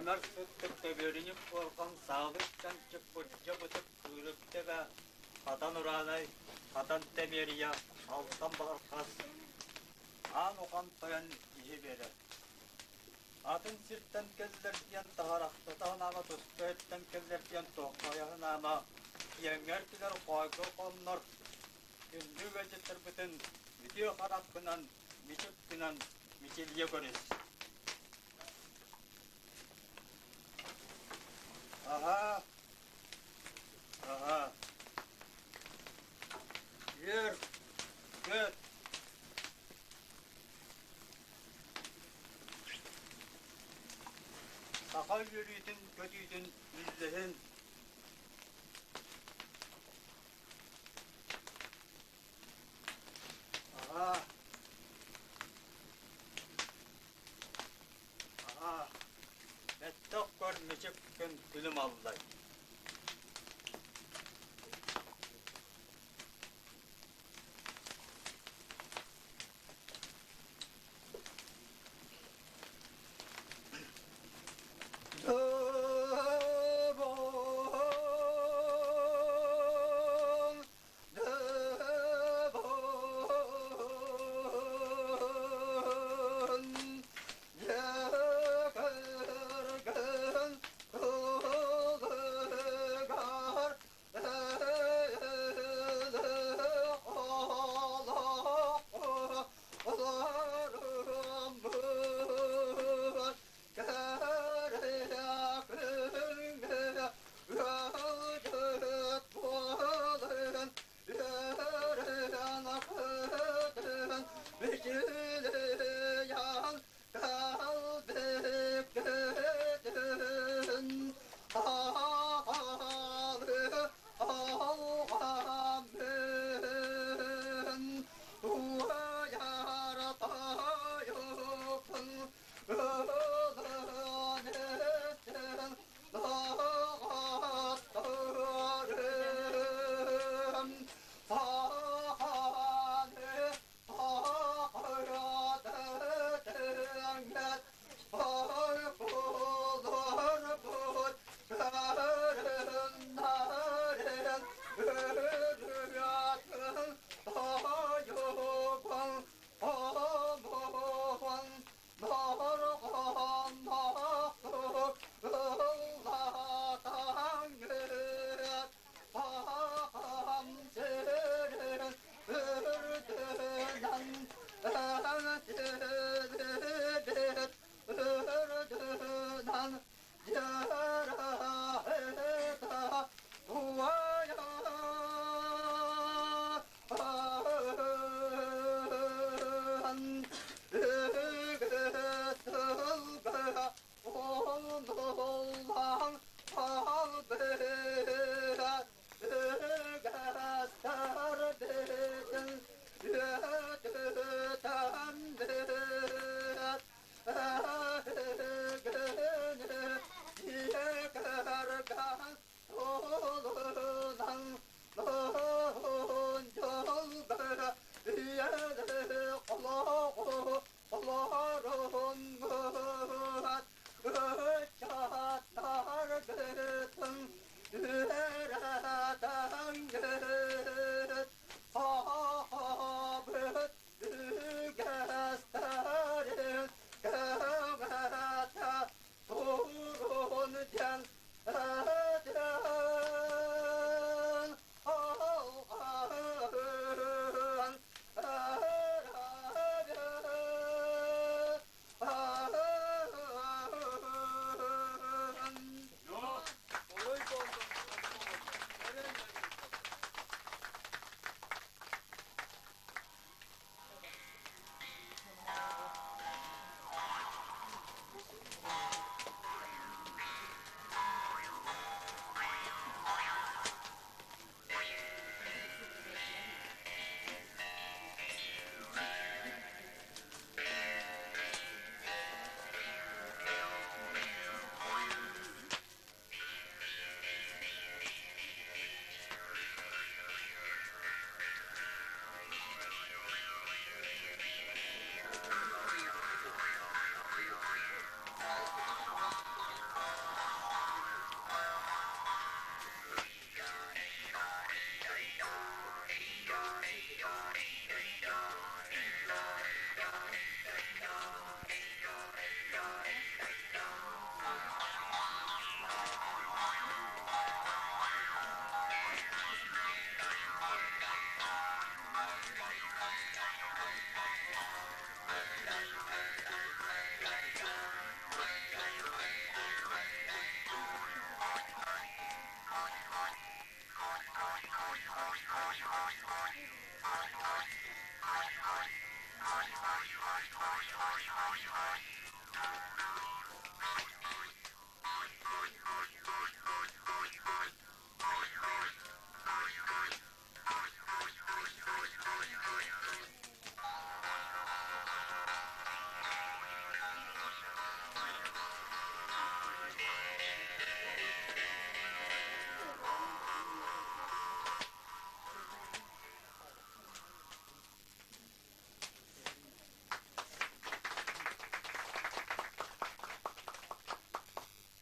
Көмөр сыттык көбүөрүнүк буолхан саалык чанчык бырдьа бытык кыырык тэбэ, хатан ураанай, хатан тэмиэрийэ, алтан баҕархас, аан ухан тойон иһи биэрэр. Атын сиртэн кэллэр диэн таһарахтата санаама, туспа өттөн кэллэр диэн туоххайа санаама, киэҥҥэр түлэр хоойго хоннор, күндү ыалдьыттарбытын үтүө хараххынан, мичик гынан мичилийэ көрүс. Аһаа, аһаа. Үөр, көт. Саха үөрүүтүн, көтүүтүн үллэһин. Аһаа. Аһаа. Бэттэх көр мичик күн күлүм аллай.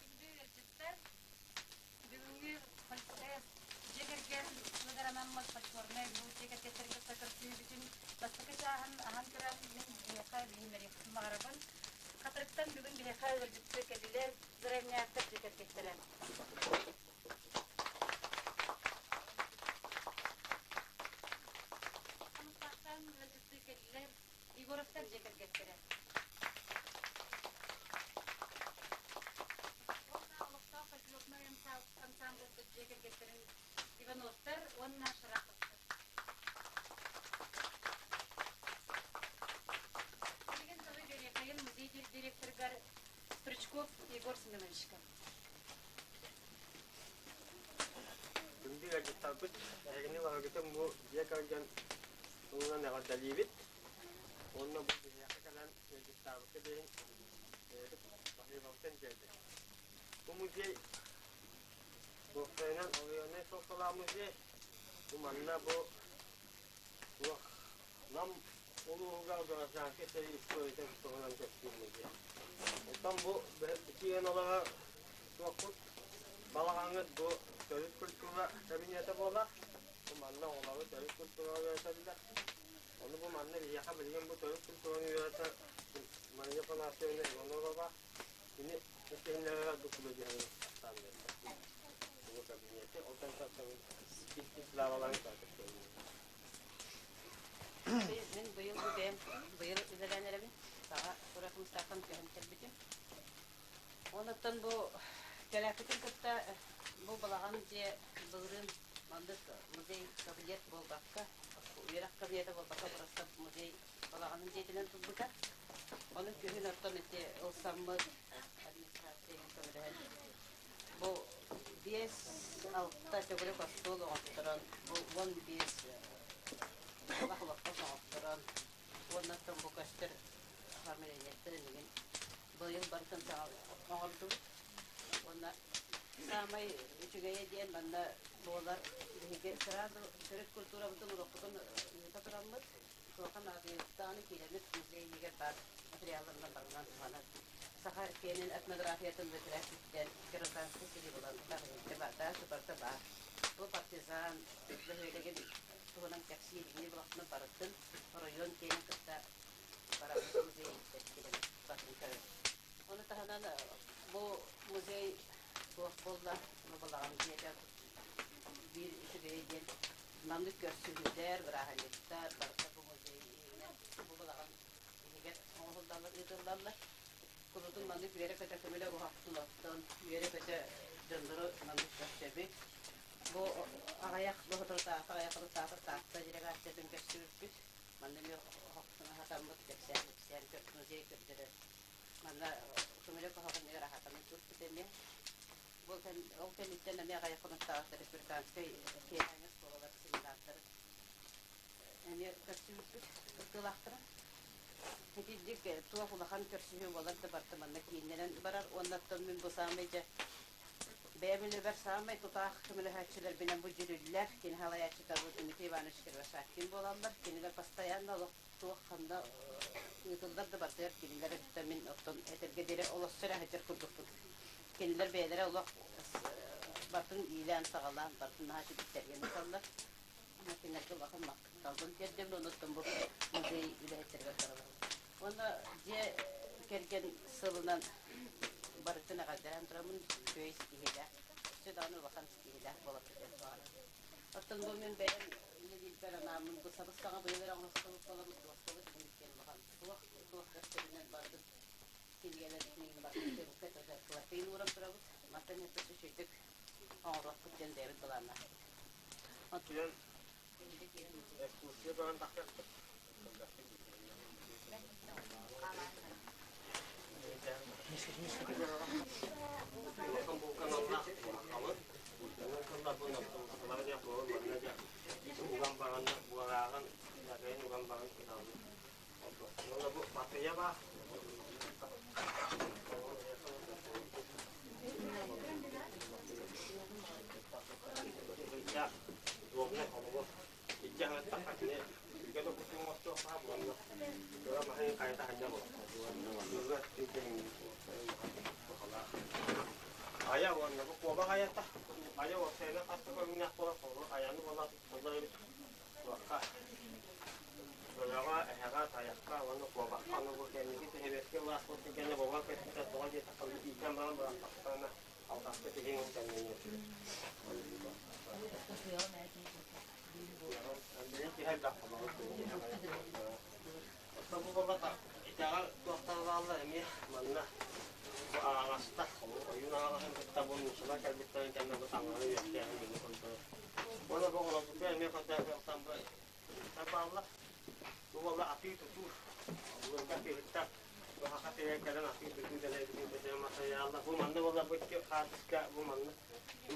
Күндү ыалдьыттар, бүгүҥҥү дьиэ кэргэн сылыгар анаммыт фольклорнай бу дьиэ кэргэттэрин кытта көрсүһүүбүтүн бастакы чааһын аһан туран мин биһиэхэ билиһиннэриэхпин баҕарабын. Хатырыктан бүгүн биһиэхэ ыалдьытты кэллилэр Заровняевтар дьиэ кэргэттэрэ. Хомустаахтан ыалдьытты кэллилэр Егоровтар дьиэ кэргэттэрэ. Уонна олохтоох фольклорнай ансамбльбыт дьиэ кэргэттэрин Ивановтар уонна Шараповтар. Билигин тылы биэриэхэйин музей директорыгар Стручков Егор Семеновичка. Күндү ыалдьыттарбыт, эһигини баһыгытын бу дьиэ кэргэн туһунан эҕэрдэлиибит. Уонна бу биһиэхэ кэлэн ыалдьыттаабыкка диэн бэйэбит баһыыбабытын тиэрдэбит. Бу музей уопсайынан оройуоннай суолталаах музей. Бу манна бу туох Нам улууһугар гражданскай сэрии историятын туһунан кэпсиир музей. Оттон бу киэн олоҕор туохпут балаҕаҥҥыт бу төрүт культура кабинета буолар. Бу манна оҕолору төрүт культураҕа үөрэтэллэр. Ону бу манна биһиэхэ билигин бу төрүт культураны үөрэтэр Мария Афанасьевна Иванова кини иккиһиннэригэр бу кылыдьаһын астаан биэрдэ. Бу кабинеты ол кэнниттэн икки славаларын Мин быйыл бу бэйэм быйыл үлэлээн эрэбин. Саҥа тура Хомустаахтан көһөн кэлбитим. Онуттан бу кэлээппитин кытта бу балаҕан дьиэ былырыын маннык музей кабинет буолбакка, үөрэх кабинета буолбакка просто музей балаҕанын дьиэтинэн турбута. Ону күһүн оттон ити ылсаммыт администрация көмөлөһөн бу 5-6 төгүрүк остуол оҥотторон, бу 15 олох-олоххо оҥотторон, уонна оттон бу көстөр оформлениеттан инигин быйыл барытын оҥордубут. Уонна саамай үчүгэйэ диэн манна буолар биһиги сразу төрүт культурабытын уруккутун ыыта тураммыт, туохха наадыйыахтааҕын киирэммит музей иһигэр баар материалларынан барынан туһанар. Саха киэнин этнографиятын бэтэрээччиттэн гражданскай сири булан барда, барыта баар. Бу партизан бөһүөлэгин туһунан кэпсиир ини булахтына барытын оройуон киэнин кытта бараммыт музей киирэн батын көрөр. Ону таһынан бу музей туох буолла, бу балаҕан дьиэтэ биир үчүгэйэ диэн маннык көрсүһүүлэр, бырааһынньыктар барыта бу музей иһинэн бу балаҕан иһигэр оҥоһуллаллар, ыытыллаллар. Курутун маннык үөрэ-көтө көмөлө уһахтын оттон, үөрэ-көтө дьоннору маннык көрсөбүт. Бу аҕыйах соторутааҕыта аҕыйах хонуктааҕыта Таатта делегациятын көрсүбүппүт. Манна эмиэ оһохтон аһатаммыт, кэпсээн-ипсээн музей көрдөрөр. Манна көмөлөк оһоҕунньугар аһатаммыт турбут эмиэ. Бу ол кэнниттэн эмиэ аҕыйах хонуктааҕыта республиканскай киэһээҥҥи оскуолалар семинардары эмиэ көрсүбүппүт кыттыылаахтара. Итинник туох улахан көрсүһүү буолар да барыта манна кииннэнэн барар уонна оттон мин бу саамай дьэ бэйэм үлэбэр саамай тутаах көмөлөһөөччүлэрбинэн бу дьүрүллэр кини салайааччыта бу Дмитрий Иванович Кривошапкин буолаллар. Кинилэр постоянно олох туох ханна ыытыллар да барытыгар кинилэр өттө мин оттон этэргэ диэри олоссо эрэ сылдьар курдукпун. Кинилэр бэйэлэрэ олох барытын иилээн-саҕалаан барытын наһаа үчүгэйдик ыыталлар. Кинилэргэ улахан махталбын тиэрдэбин, онуттан бу музей үлэһиттэригэр бараллар. Уонна дьиэ кэргэн сылынан барытын эҕэрдэлээн тураммын үчүгэй ситиһиилээх, өссө даҕаны улахан ситиһиилээх буолар диэн баҕарабын. Оттон бу мин бэйэм үлэлиирбэр анааммын бу сабыс-саҥа быйыл эрэ оҥостубут буоламмыт дуоскабыт диэн улахан туох туох көстөрүнэн барытын кинигэлэрбитин барытын төрүккэ кылатыын ууран турабыт. Мантан өссө үчүгэйдик оҥоруохпут диэн бэйэбит былааннаахпыт. Киирэн экскурсия баран тахсыахпыт. Улахан булканаллаах алын. Уган баран буорааҕын, дьагайын уган баран кыталын. Уонна бу батыйа баар. Дуобунай холобур икки аҥыттахха кини үгэ да кутун оҥостуохха уонна кыра маһын хайата ханньа буолар. Айа уонна бу куобах айата. Айа уопсайынан хас да көрүҥнээх буолар. Холобур айаны буолар буолар эбит. Туохха Бөлөҕө, эһэҕэ, тайахха уонна куобахха аны бу кэнники сэбиэскэй былаас буолбут кэннэ бобо көспүтэ тоҕо диэтэххэ иитэн баран бырахтахтарына алҕаска тиһиҥ кэннинэ Оттон бу буолбата итэҕэл туохтара бааллар эмиэ манна бу араҥастар ойуун араҥаһын кытта бу нууччалар кэлбиттэрин кэннэ бу таҥара үөскээһин били курдук. Уонна бу оҕолорбутугар эмиэ көрдөөхтөн бу бааллар. Бу буолла атыы-тутуу. Былыргы атыыһыттар бу саха сиригэр кэлэн атыы-тутуу дэлэйбитин бэтэрэ матырыйааллар. Бу манна буолла бу икки хаартыска бу манна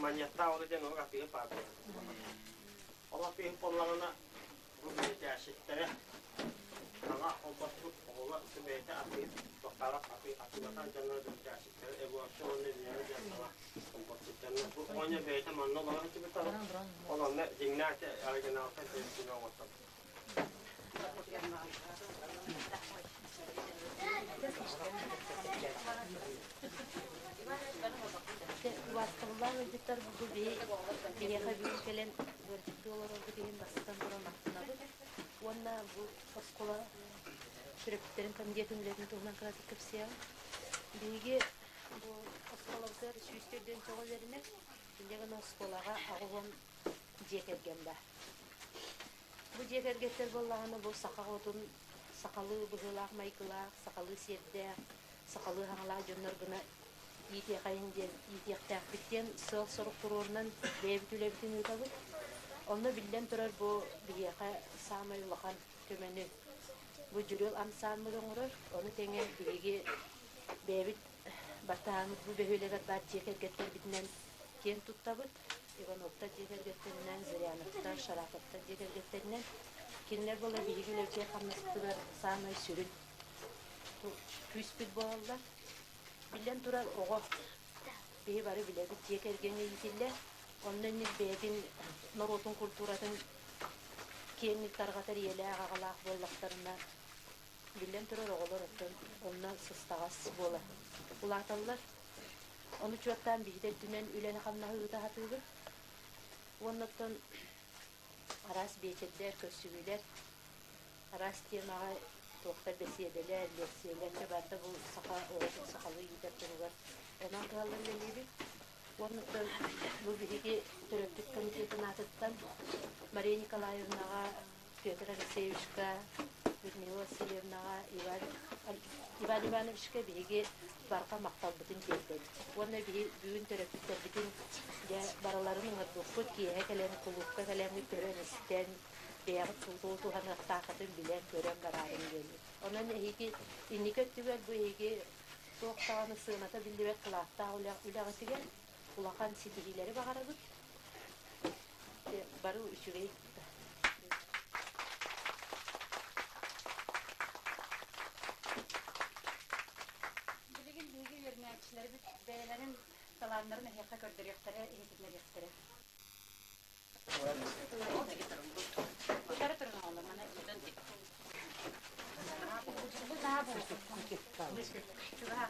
манньыаттаах оҕо диэн олох атыыһыт баар буолар. Ол атыыһыт буоллаҕына бу бэйэтээччиттэрэ саҥа холбоспут оҕолор бэйэтэ атыы тохтообот атыы атыылатар дьонноро бэйэтээччиттэрэ Егорча уонна Вера диэн саҥа холбоспут дьоннор. Бу оҕонньор бэйэтэ манна олорон сылдьыбыта. Ол онно дьиҥнээх оригиналтан төрүттүнэ оҥостон. Убаастабыллаах ыалдьыттар бу биһиэхэ бүгүн кэлэн ыалдьыттыы олорорбут иһин бастатан туран махтанабыт. Уонна бу оскуола төрөппүттэрин комитетын үлэтин туһунан кыратык кэпсиэҕим. Биһиги бу оскуолабытыгар 104 үөрэнэр. Инньэ гынан оскуолаҕа 80 дьиэ кэргэн баар. Бу дьиэ кэргэттэр буоллаҕына бу саха оҕотун сахалыы быһыылаах-майгылаах, сахалыы сиэрдээх, сахалыы хаҥалаах дьоннор гына иитиэхэйин диэн иитиэхтээхпит диэн сыал-сорук туруорунан бэйэбит үлэбитин ыытабыт. Онно биллэн турар бу биһиэхэ саамай улахан көмөнү бу Дьүрүөл ансаамбыл оҥорор. Ону тэҥэ биһиги бэйэбит баттаһааммыт бу бөһүөлэгэр баар дьиэ кэргэттэрбитинэн киэн туттабыт. Ивановтар дьиэ кэргэттэринэн, Зыряновтар, Шараповтар дьиэ кэргэттэринэн. Кинилэр буолар биһиги үлэбитигэр хамнаспытыгар саамай сүрүн күүспүт буолаллар. Биллэн турар, оҕо биһи бары билэбит дьиэ кэргэҥҥэ иитиллэр. Онно инник бэйэтин норуотун культуратын киэҥник тарҕатар ийэлээх аҕалаах буоллахтарына, биллэн турар, оҕолор оттон онно сыстаҕас буола улааталлар. Ону учуоттаан биһиги өттүнэн үлэни-хамнаһы ыыта сатыыбыт. Уонна оттон араас биэчэрдэр, көрсүһүүлэр, араас темаҕа туохтар бэсиэдэлэр, лиэксийэлэр дьэ барыта бу саха оҕотун сахалыы иитэр туһугар онон кыһаллан үлэлиибит. Уонна оттон бу биһиги төрөппүт комитетын аатыттан Мария Николаевнаҕа Петр Алексеевичка, Людмила Васильевнаҕа, Иван, Иван Ивановичка биһиги барҕа махталбытын тиэрдэбит. Уонна биһи бүгүн төрөппүттэрбитин дьэ барыларын ыҥырбыппыт, киэһэ кэлэн кулуупка кэлэммит көрөн-истэн, бэйэҕит тутуу туһаныахтааххытын билэн, көрөн бараарыҥ диэммит. Онон эһиги инники өттүгэр бу эһиги туох даҕаны сыаната биллибэт кылааттаах үлэҕитигэр улахан ситиһиилэри баҕарабыт. Бары үчүгэй. Билигин биһиги үөрэнээччилэрбит бэйэлэрин талааннарын эһиэхэ көрдөрүөхтэрэ, иһитиннэриэхтэрэ. Утары турун оҕолор, мана Чугаһа.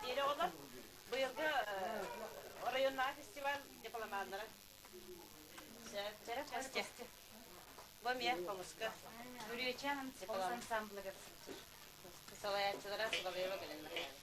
Диэри оҕолор быйылгы оройуоннааҕы фестиваль дипломаннара. Костя. Бу эмиэ хомуска. Бүрүөчээн хомус ансамблыгар сылдьар. Салайааччылара Соловьева Галина Михайловна.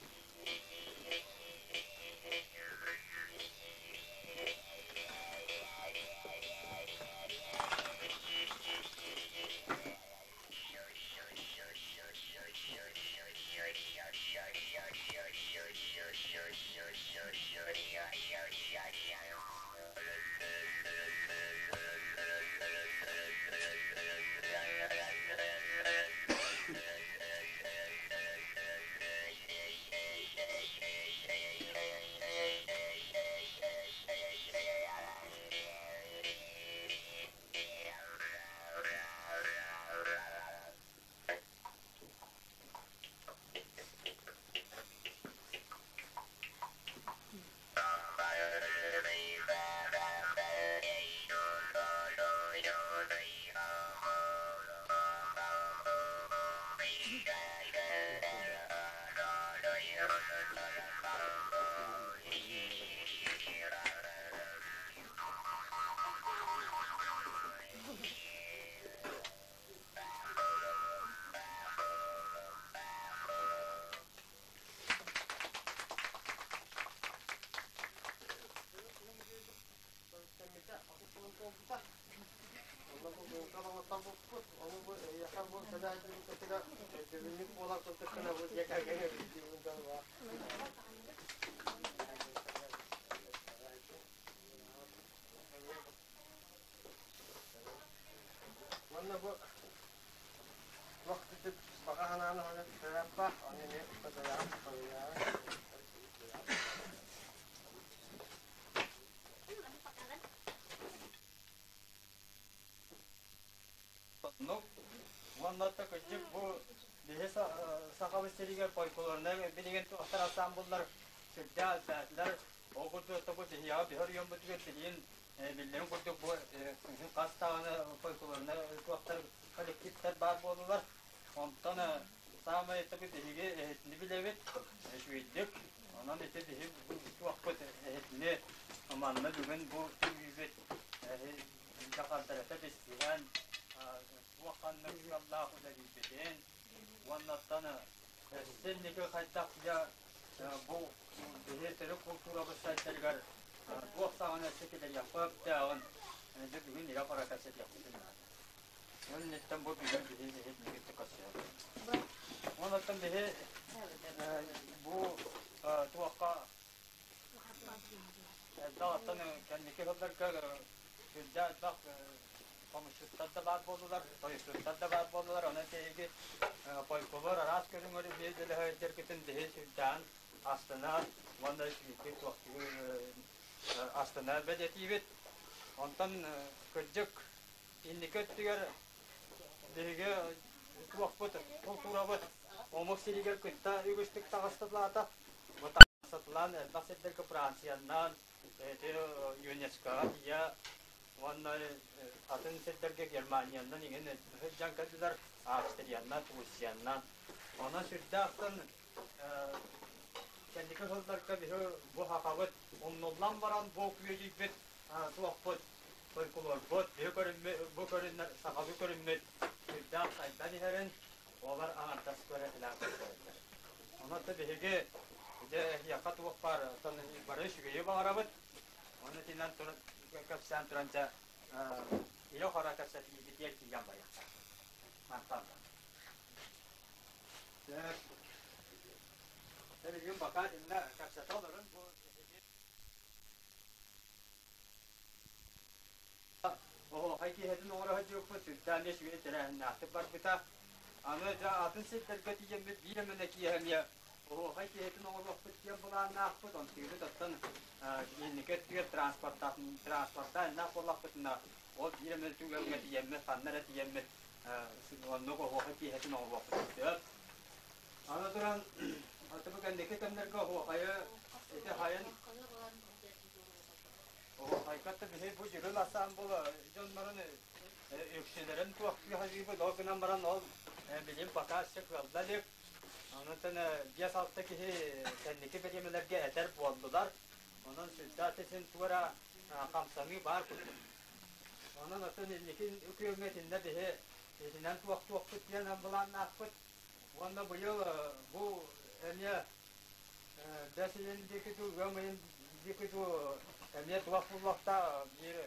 Манна бу вакыты баҕа санааны төрөппө, оны эмиэ Ну, уонна кырдьык бу биһи сахабыт сиригэр фольклорнай билигин туохтар ансамбллар сүрдээх элбээтилэр. Ол курдук бу биһиэхэ биһи оройуоммутугар билигин биллэрин курдук бу хас даҕаны фольклорнай туохтар коллективтар баар буоллулар. Онтон саамай ити биһиги эһитини билэбит, үчүгэйдик. Онон ити биһи туохпут эһитини манна бүгүн бу түмүүбүт дьахалларата билсиһэн, туох ханнык сыаллаах үлэлиирбитин уоннаттан өссө инники хайдах дьэ бу биһи төрүт култуурабыт сайдарыгар туох саҕана өссө киллэриэххэ сөптөөҕүн дьэ бүгүн ирэ-хоро кэпсэтиэхпитин наада. Оннуттан бу бүгүн биһи иһит көрсүһэбит. Онуттан биһи бу туохха элбэх оттон кэнники сылларга сүрдээх элбэх хомусчуттар да баар буоллулар, тойуксуттар да баар буоллулар. Онон эһиги фольклор араас көрүҥнэри биһи биһи сүрдээҕин астына уонна үчүгэйдик астына бэлиэтиибит. Онтон кырдьык инники өттүгэр биһиги туохпут, култуурабыт омук сиригэр кытта үгүстүк таҕыстылаата. Бу таҕыстылаан элбэх сирдэргэ Францияннан, ити ЮНЕСКО-ҕа тиийэ уонна атын сирдэргэ Германиянан иҥин сылдьан кэллилэр, Австриянан, Турциянан. Онон сүрдээх кэнники сылларга биһи бу сахабыт умнуллан баран бу күөдьүйбүт туохпут фольклорбут биһи көрүммүт бу көрүннэр сахалыы көрүммүт сүрдээх сайдан иһэрин олор аҥардас көрө көрөллөр. Онон биһиги дьэ эһиэхэ туох баар бары үчүгэйи баҕарабыт. Ону итинэн кэпсээн туран дьэ илэ-хора кэпсэтиибитигэр тиийэн барыахха. Мантан. Билигин бака инна кэпсэтэ олорун бу Оһуохай киэһэтин оҥоро сылдьыбыппыт сүрдээх эмиэ үчүгэй тэрээһиннээхтик барбыта. Аны дьэ атын сирдэргэ тиийэммит биир эмэнэ киэһэ эмиэ оһуохай киэһэтин оҥоруохпут диэн былааннаахпыт. Онтугут оттон инники өттүгэр транспортаах буоллахпытына ол биир эмэ түгэҥҥэ тиийэммит, ханна эрэ тиийэммит оннук оһуохай киэһэтин оҥоруохпут сөп. Аны туран бу кэнники кэмнэргэ оһуохайы ити хайын Оһуохайга биһи бу дьүрүл ансаамбыл дьоннорун үксүлэрин туохтуу сатыыбыт, ол гынан баран ол билим пока өссө кыалла илик. Онон 5-6 киһи кэнники бириэмэлэргэ этэр буоллулар. Онон сүрдээх син туора хамсаныы баар курдук. Онон оттон инники күөҥҥэ итиннэ биһи итинэн туохтуохпут диэн былааннаахпыт. Уонна быйыл бу эмиэ бэс ыйын диэки дуу, ыам ыйын диэки дуу эмиэ туох буллахта биир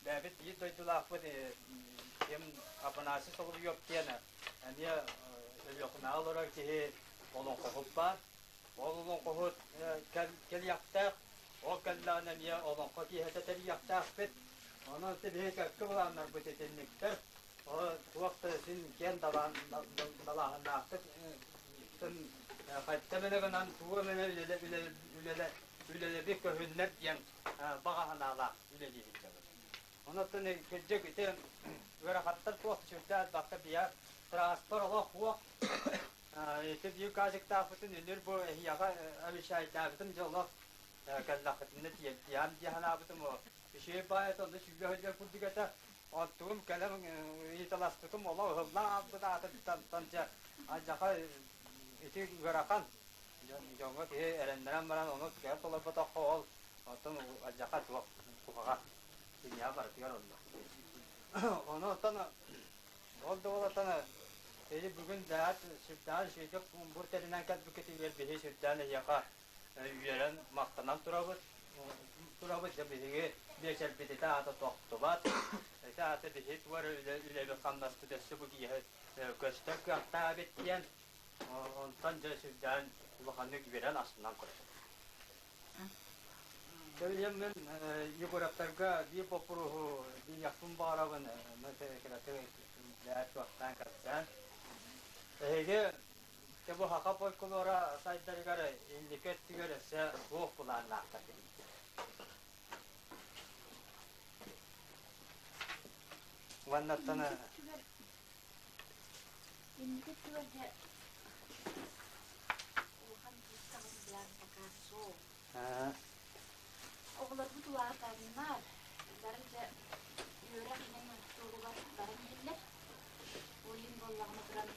бэйэбит биир дойдулаахпыт ким Афанасий Соловьев диэн эмиэ Өлүөхүмэҕэ олорор киһи олоҥхоһут баар. Ол олоҥхоһут кэлиэхтээх, ол кэллэҕинэ эмиэ олоҥхо киэһэтэ тэрийиэхтээхпит. Онон биһиги кэккэ былааннарбыт итинниктэр. Туох да син киэн далааһыннаахтык хайта эмэ гынан тугу эмэ үлэлэбит көһүннэр диэн баҕа санаалаах үлэлии сылдьабыт. Онон кырдьык ити ыарахаттар туох сүрдээх элбэхтэ биһиэхэ транспорт олох суох. Ити биир газиктаахпытын үнүр бу эһиэхэ обещайдаабытым дьэ олох кэллэххитинэ тиэрдиэм дии санаабытым. Үчүгэй баайа онно сүүрэ сылдьар курдук этэ. Оттугум кэлэн ыйыталаспытым олох ыһыллан хаалбыт аатыттан дьэ алдьархай ити ыарахан дьоҥҥо киһи эрэннэрэн баран ону кыайан толорботоххо ол оттон алдьархай суох куһаҕан киниэхэ барытыгар онно. Ону оттон ол да буолан ити бүгүн бэйэт сүрдээх үчүгэйдик бур тэринэн кэлбиккитигэр биһи сүрдээн эһиэхэ үөрэн махтанан турабыт турабыт дьэ биһиги биэчэрбит ити аата тохтубат ити аата биһи тугу эрэ үлэбит хамнаспыт өссө бу киэһэ көстөр кыахтаах эбит диэн онтон дьэ сүрдээн улаханнык үөрэн астынан көрөбүт. Дьэ мин Егоровтарга биир боппуруоһу диэхпин баҕарабын кыратык туохтаан кэпсээн. Эһиги Дьэ бу саха фольклора сайдарыгар инники өттүгэр өссө туох былааннаахтар Уоннаттан Инники өттүгэр дьэ улахан кыыстаҕын былаан пока суох. Оҕолорбут улаатаннар, бары дьэ үөрэх инэн туоругар баран иһэллэр. Ол иһин буоллаҕына туран,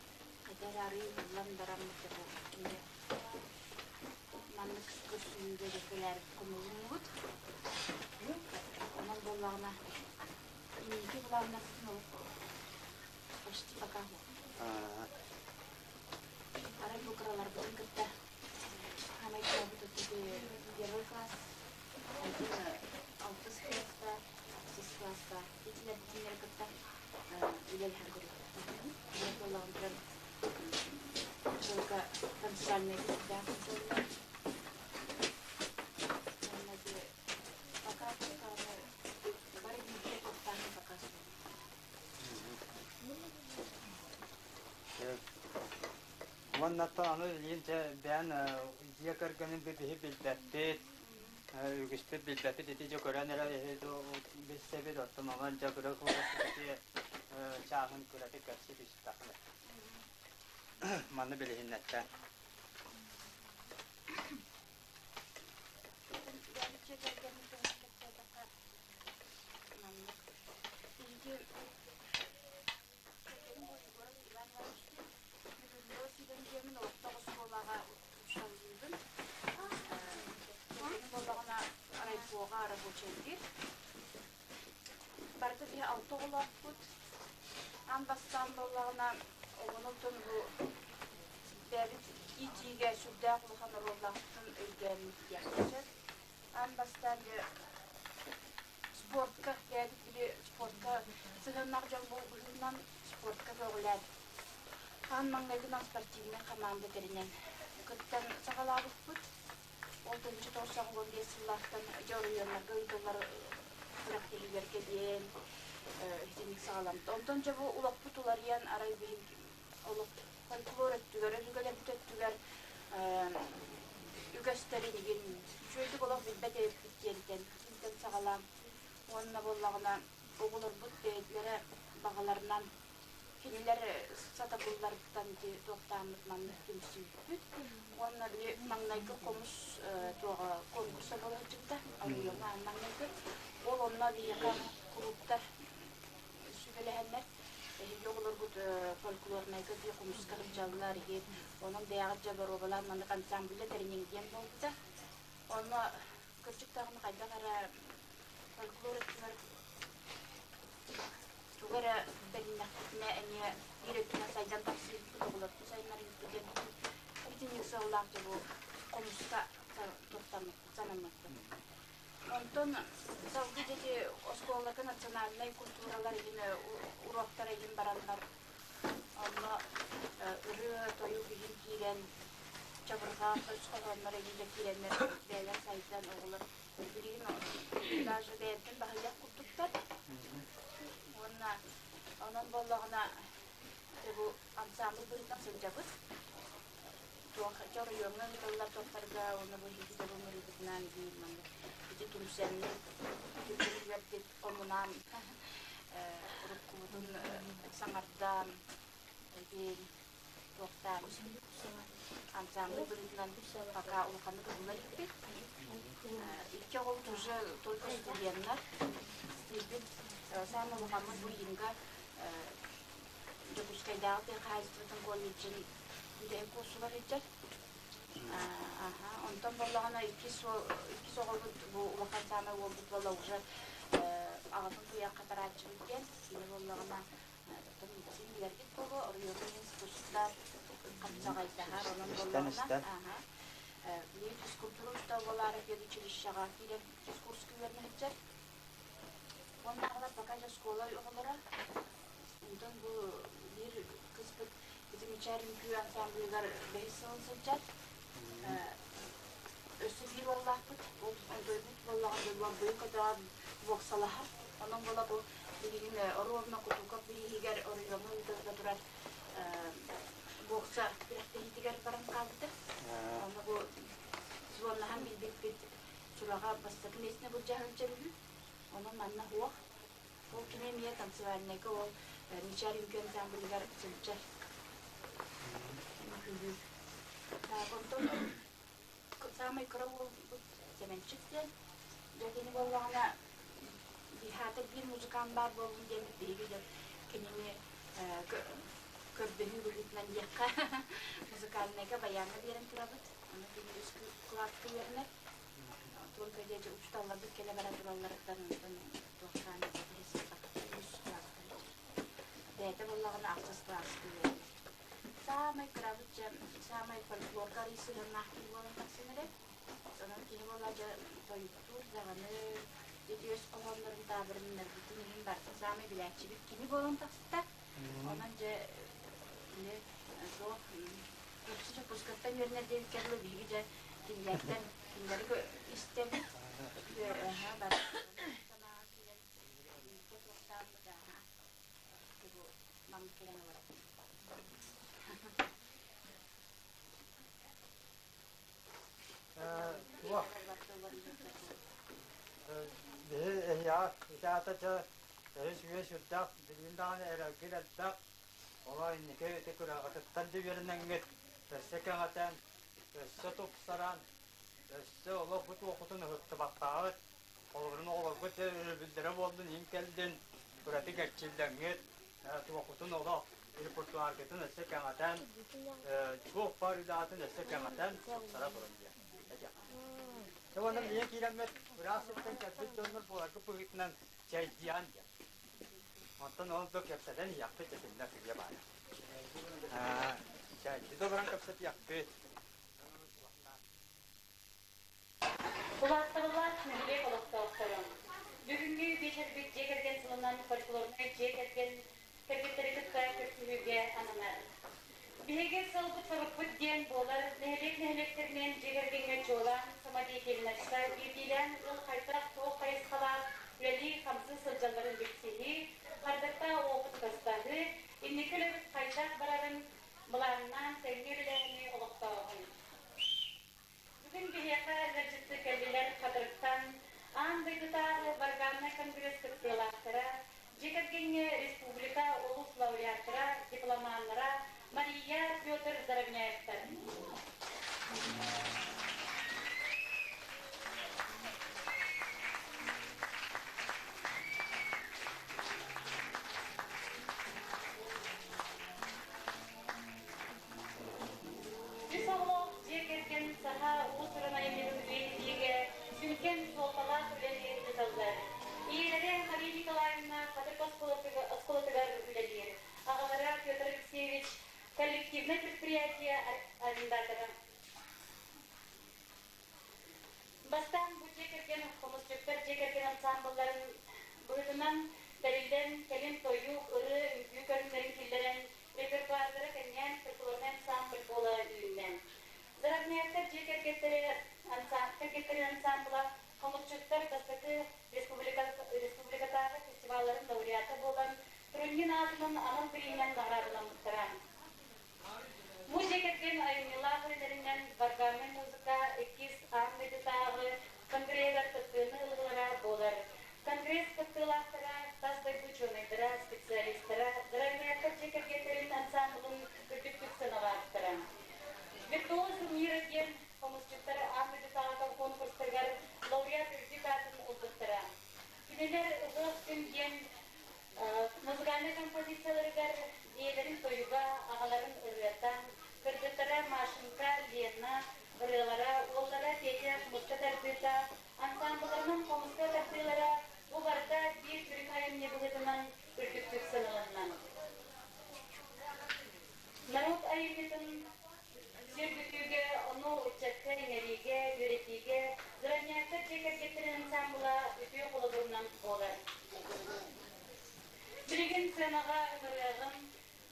хайда эрэ арыый ыллан баран бу эмиэ маннык көрсүһүүгэ дьэ хомулуннубут. Онон буоллаҕына инники былааннарбытын олох почти пока Арай бу кыраларбытын кытта саамай кырабыт первый класс, онтон алтыс класста, ахсыс класста итилэрбитин кытта үлэлэһэн көрүөхпүт. Буоллаҕын туран только танцевальный кытта Пока бары бииргэ туохтаахын пока Уонна аны илиин бэйэн дьиэ кэргэнин биһи билбэппит, үгүспүт билбэппит ити дьэ көрөн эрэ билсэбит, оттон онон дьэ кыра ити чааһын кыратык кэпсии түстэххинэ. Манна билиһиннэттэ. Дьиэ кэргэнин туһунан кэпсээтэххэ маннык. Биһиги Кэргэним бу Егоров Иван Ивановичтыын Михайлова Сидон диэммин олохтоох оскуолаҕа учууталлыыбын. Кэргэним буоллаҕына райпоҕа рабочайдыыр. Барыта биһи алта оҕолоохпут. Аан бастаан буоллаҕына оҕону оттон бу бэйэбит иитиигэ сүрдээх улахан оруоллаахпытын өйдөөммүт диэххэ сөп. Аан бастаан дьэ спортка бэйэбит били спортка сыһыаннаах дьон быһыытынан спортка көҕүлээн аан маҥнайгынан спортивнай хамаанда тэринэн кыттан саҕалаабыппыт. Ол 1995 сыллаахтан дьэ оройуоннарга ыытыллар күрэхтэһиилэргэ диэн итинник саҕаламмыт. Онтон дьэ бу олохпут уларыйан арай биһиги олох фольклор өттүгэр, өбүгэлэрбит өттүгэр үгэстэрин игин үчүгэйдик олох билбэт эбиппит диэнтэн итинтэн саҕалаан уонна буоллаҕына оҕолорбут бэйэлэрэ баҕаларынан кинилэр сатабылларыттан ити туохтааммыт маннык түмсүүппүт уонна били маҥнайгы хомус туоҕа конкурса буола сылдьыбыта оройуоҥҥа маҥнайгы ол онно биһиэхэ кулууптар сүбэлэһэннэр. Эһиги оҕолоргут фольклорнайга дии хомуска сылдьаллар иһит, онон бэйэҕит дьэ боруобалаан маннык ансамбльга тэриниҥ диэн буолбута. Онно кырдьык даҕаны хайдах эрэ фольклор өттүгэр тугу эрэ бэриннэхпитинэ эмиэ биир өттүнэн сайдан тахсыыппыт, оҕолорбут сайыннарыыппыт диэн итинник сыаллаах дьэ бу хомуска туохтаммыппыт, санаммыппыт. Онтон салгыы диэки оскуолаларга национальнай культуралар игин уруоктара игин бараннар, онно ырыа-тойук игин киирэн, чабырҕах, өс хоһооннор игин да киирэннэр бэйэлэр сайдан оҕолор билигин даже бэйэттэн баһыйар курдуктар. Уонна онон буоллаҕына бу ансамбль быһыытынан сылдьабыт. Туох дьоруйуоҥҥа ыытыллар туохтарга уонна бу иһити ыҥырыыбытынан биир маннык ити түмсэммит, түмсүүбүт хомунаан уруккубутун саҥардан эбин туохтаан ансамбль быһыытынан пока улаханнык ылла иликпит. Икки оҕобут уже только студеннар. Билбит саамай улахаммыт бу Инга Дьокуускайдааҕы тыа хаһаайыстыбатын колледжын бүтэһик курсугар сылдьар. Аха, онтон буоллаҕына иккис уол иккис оҕобут бу улахан саамай уолбут буолла уже аҕатын туйах хатарааччыбыт диэн кини буоллаҕына оттон син билэргит буолуо оройуоҥҥа иһин тустар хапсаҕайдаһар онон буоллаҕына аха билигин физкультура учуутала буолаары педучилищеҕа киирэн иккис курска үөрэнэ сылдьар. Уоннааҕылар пока же оскуола оҕолоро. Онтон бу биир кыспыт ити Мичээр үҥкүү ансамблыгар бэһис сылын сылдьар. Өссө биир уоллаахпыт. Ол дойбут буоллаҕына дойбуй көтөҕөр боксалаһар. Онон буола бу билигин оруобуна Кутуков бирииһигэр оройуоҥҥа ыытылла турар бокса күрэхтэһиитигэр баран хаалбыта. Онно бу звоннаһан билбиппит сураҕа бастакы миэстэни былдьаһан сылдьар үһү. Онон манна суох. Ол кини эмиэ танцевальнайга ол Мичээр үҥкүү ансамблыгар сылдьар. Үҥкүүлүүр. Онтон саамай кыра уолбут Сэмэнчик диэн. Дьэ кини буоллаҕына биһаата биир музыкант баар буоллун диэммит биһиги дьэ кинини көрдөһүү быһыытынан диэххэ музыкальнайга баяҥҥа биэрэн турабыт. Аны кини үс кылааска үөрэнэр. Только дьэ учууталларбыт кэлэ бара туралларыттан онтон туохтаан үс кылааска бэйэтэ буоллаҕына ахсыс кылааска үөрэнэр. Саамай кырабыт дьэ саамай фольклорга арый сыһыаннаах киһи буолан тахсан эрэр. Онон киһи буолла дьэ тойуктуур даҕаны ити өс хоһооннорун таабырыннарбытын иһин барытын саамай билээччибит кини буолан таҕыста. Онон дьэ били туох үксү Дьокуускайтан үөрэнэр диэбиккэ дылы биһиги дьэ кинилэртэн кинилэри истэбит. Бары санааҕа киирэн бииргэ туохтааммыт ааһа бу маннык кэлэн олоробут. Туох биһи эһиэхэ ити аата дьэ өрүс үөс үрдээх билигин даҕаны эрэлгит элбэх Оҕо инники ити кыраҕытыттан да үөрэнэҥҥит, өссө кэҥэтэн, өссө тупсаран, өссө олох бу туоххутун ыһыктыбаттаҕыт, холобурун оҕолоргут өрөбүллэрэ буоллун, иһин кэллин, кыратык эрчиллэҥҥит, туоххутун олох репертуаргытын өссө кэҥэтэн, туох баар үлэҕитин өссө кэҥэтэн, тупсара турун диэн этиэххэ. Уонна ийэ киирэммит ыраах сиртэн кэлбит дьоннор буоларгыт быһыытынан чэйдиэн диэн. Онтон ол да кэпсэтэн иһиэхпит этиннэ сыыйа баайа. Чэйди да баран кэпсэтиэхпит. Улааттарылаах нэһилиэк олохтоохторо! Бүгүҥҥү биэчэрбит дьиэ кэргэн сылынан фольклорнай дьиэ кэргэн кэргэттэри кытта көрсүһүүгэ ананар. Биһиги сылбыт-сорукпут диэн буолар нэһилиэк нэһилиэктэринэн дьиэ кэргэҥҥэ чуолаан самодеятельноска биирдиилээн ыал хайдах туох хайысхалаах үлэлии-хамсыы сылдьалларын билсиһии, хардата уопут атастаһыы, инники үлэбит хайдах барарын былааннаан тэҥҥэ үлэлээһини олохтооһун. Бүгүн биһиэхэ ыалдьытты кэллилэр Хатырыктан аан дойдутааҕы варганнай конгресс кыттыылаахтара, дьиэ кэргэҥҥэ республика улус лауреаттара, дипломаннара Мария, Петр Заровняевтар. Коллективное предприятие арендатора. Бастаан бу дьиэ кэргэн хомусчуттар дьиэ кэргэн ансаамбылларын быһыытынан тэриллэн, кэлин тойук, ырыа, үҥкүү көрүҥнэрин киллэрэн, репертуардара кэҥээн фольклорнай ансамбль буола үүннэ. Заровняевтар дьиэ кэргэттэрэ кэргэттэрин ансамбла хомусчуттар бастакы республикатааҕы фестивалларын лауреата буолан, Труннин аатынан анал бирииһинэн наҕараадаламмыттара. Бу дьиэ кэргэн айымньылаах үлэлэринэн варганнай музыка иккис аан дойдутааҕы конгреһыгар кыттыыны ылыылара буолар. Конгресс кыттыылаахтара тас дойду учуонайдара, специалистара, Заровняевтар дьиэ кэргэттэрин ансамблын үрдүктүк сыаналаабыттара. Виртуоз мира диэн хомусчуттар аан дойдутааҕы конкурстарыгар лауреат үрдүк аатын ылбыттара. Кинилэр Ыһыах күн диэн музыкальнай композицияларыгар ийэлэрин тойуга, аҕаларын ырыата, кыргыттара Машенька, Лена ырыалара, уоллара Петя хомуска тардыыта, ансаамбылларынан хомуска тардыылара бу барыта биир сүрүн айымньы быһыытынан үрдүктүк сыаналанна. Норуот айымньытын сөргүтүүгэ, ону ыччакка иҥэриигэ, үөрэтиигэ Заровняевтар дьиэ кэргэттэрин ансаамбыла үтүө холобурунан буолар. Билигин сыанаҕа ыҥырыаҕым,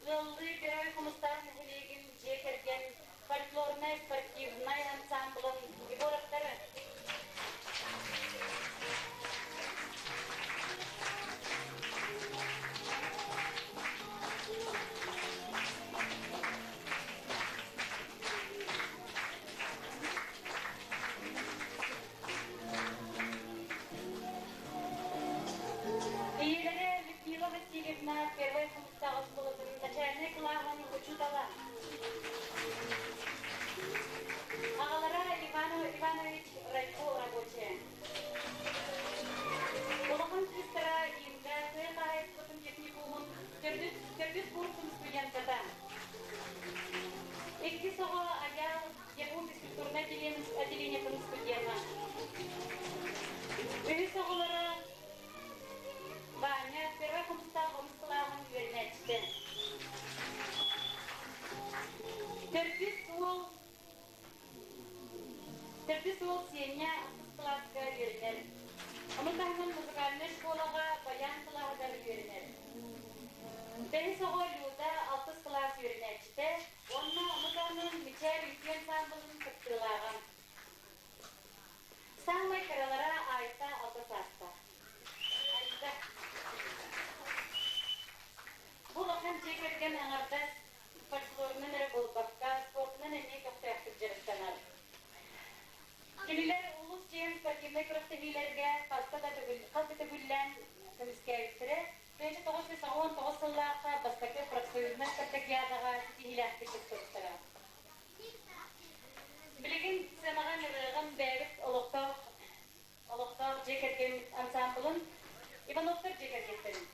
ыаллыы Герой Хомустаах нэһилиэгин дьиэ кэргэн фольклорнай спортивнай ансаамбылын Егоровтары. Ийэлэрэ Людмила Васильевна Первай Хомустаах оскуолатын начальнай кылааһын учуутала. Аҕалара Иван Иванович райпо рабочая. Улахан кыыстара Инга тыа хаһаайыстыбатын техникумун төрдүс курсун студентката. Иккис оҕо Айаал ЯГУ физкультурнай отделениетын студена. Үһүс оҕолоро Ваня Первай Хомустаах онус кылааһын үөрэнээччитэ. Төрдүс уол Төрдүс уол Сеня ахсыс кылааска үөрэнэр. Ону таһынан музыкальнай школаҕа баян кылааһыгар үөрэнэр. Бэһис оҕо Люда алтыс кылаас үөрэнээччитэ уонна ону таһынан Мичээр үҥкүү ансаамбылын кыттыылааҕа. Саамай кыралара Айта алта саастаах. Айта. Бу улахан дьиэ кэргэн аҥардас фольклорунан эрэ буолбакка, спортунан эмиэ көхтөөхтүк дьарыктанар. Кинилэр улуус дьиэн спортивнай күрэхтэһиилэргэ хаста да хас да төгүллээн көмүскээбиттэрэ. 1999 сыллаахха бастакы профсоюзнай спартакиадаҕа ситиһиилээхтик кыттыбыттара. Билигин сценаҕа нырыаҕын бэйэбит олохтоох олохтоох дьиэ кэргэн ансаамбылын Ивановтар дьиэ кэргэттэрин.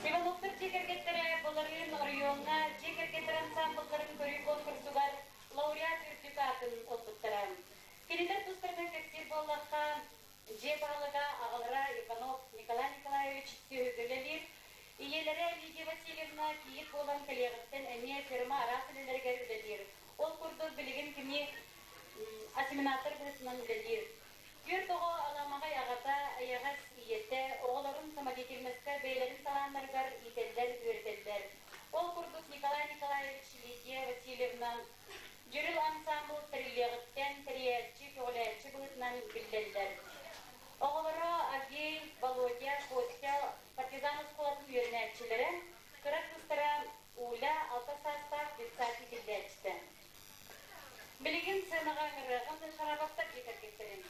Ивановтар дьиэ кэргэттэрэ былырыын оройуоҥҥа дьиэ кэргэттэр ансаамбылларын көрүү конкурсугар лауреат үрдүк аатын ылбыттара. Кинилэр тустарынан кэпсиир буоллахха, дьиэ баһылыга аҕалара Иванов Николай Николаевич сүөһүгэ үлэлиир, ийэлэрэ Лидия Васильевна кийиит буолан кэлиэҕиттэн эмиэ ферма араас үлэлэригэр үлэлиир. Ол курдук билигин кини осеменатор быһыытынан үлэлиир. Түөрт оҕо аламаҕай аҕата, эйэҕэс ийэтэ оҕолорун самодеятельноска бэйэлэрин талааннарыгар иитэллэр-үөрэтэллэр. Ол курдук Николай Николаевич Лидия Васильевна Дьүрүл ансаамбыл тэриллиэҕиттэн тэрийээччи, көҕүлээччи быһыытынан биллэллэр. Оҕолоро Агей, Володя, Костя партизан оскуолатын үөрэнээччилэрэ, кыра кыыстара Уля алта саастаах детсад иитиллээччитэ. Билигин сценаҕа ыҥырыаҕын Шарабовтар дьиэ кэргэттэрин.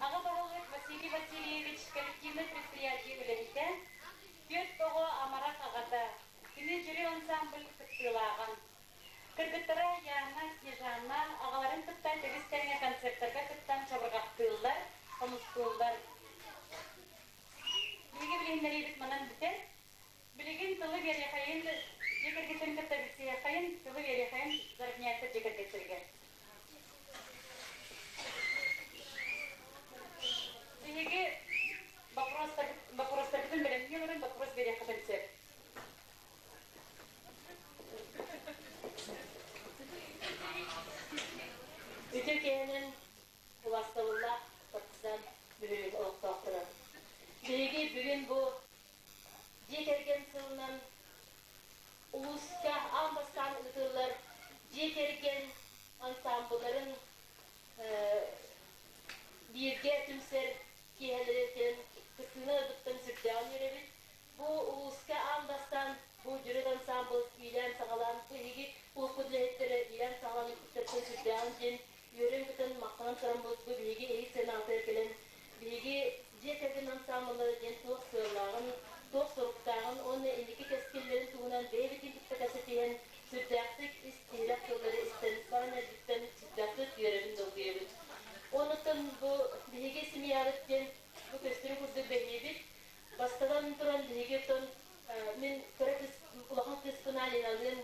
Аҕа баһылык Василий Васильевич коллективнай предприятие үлэһитэ, түөрт оҕо амарах аҕата, кини жюри ансамбль кыттыылааҕа. Кыргыттара Яна, Снежана. биэриэхэйин, дьиэ кэргэттэрин кытта билсиэхэйин, тылы биэриэхэйин Заровняевтар дьиэ кэргэттэригэр. Биһиги боппуруостарбытын бэлэмнии олорон боппуруос биэриэххитин сөп. Үтүө киэһэнэн убаастабыллаах партизан бөһүөлэгин олохтоохторо. Биһиги бүгүн бу дьиэ кэргэн сылынан улууска аан бастаан ыытыллар дьиэ кэргэн ансаамбылларын бииргэ түмсэр киэһэлэриттэн кыттыыны ылбыттан сүрдээҕин үөрэбит. Бу улууска аан бастаан бу дьүрүл ансаамбыл иилээн-саҕалаан бу эһиги улууспут үлэһиттэрэ иилээн-саҕалаан ыыппыттарыттан сүрдээҕин диэн үөрэн-көтөн махтанан тураммыт бу биһиги эһиги сыанаҕытыгар кэлэн биһиги дьиэ кэргэн ансаамбыллара диэн туох сыаллааҕын, туох соруктааҕын уонна инники кэскиллэрин туһунан бэйэбитин кытта кэпсэтиһэн сүрдээхтик ис иһирэх тыллары истэн баран эрдиттэн сүрдээхтик үөрэбин долгуйабыт. Онуттан бу биһиги семьябыт диэн бу көстөрүн курдук бэһиэбит. Бастатан туран биһиги оттон мин кыра кыыс улахан кыыспын Алиналыын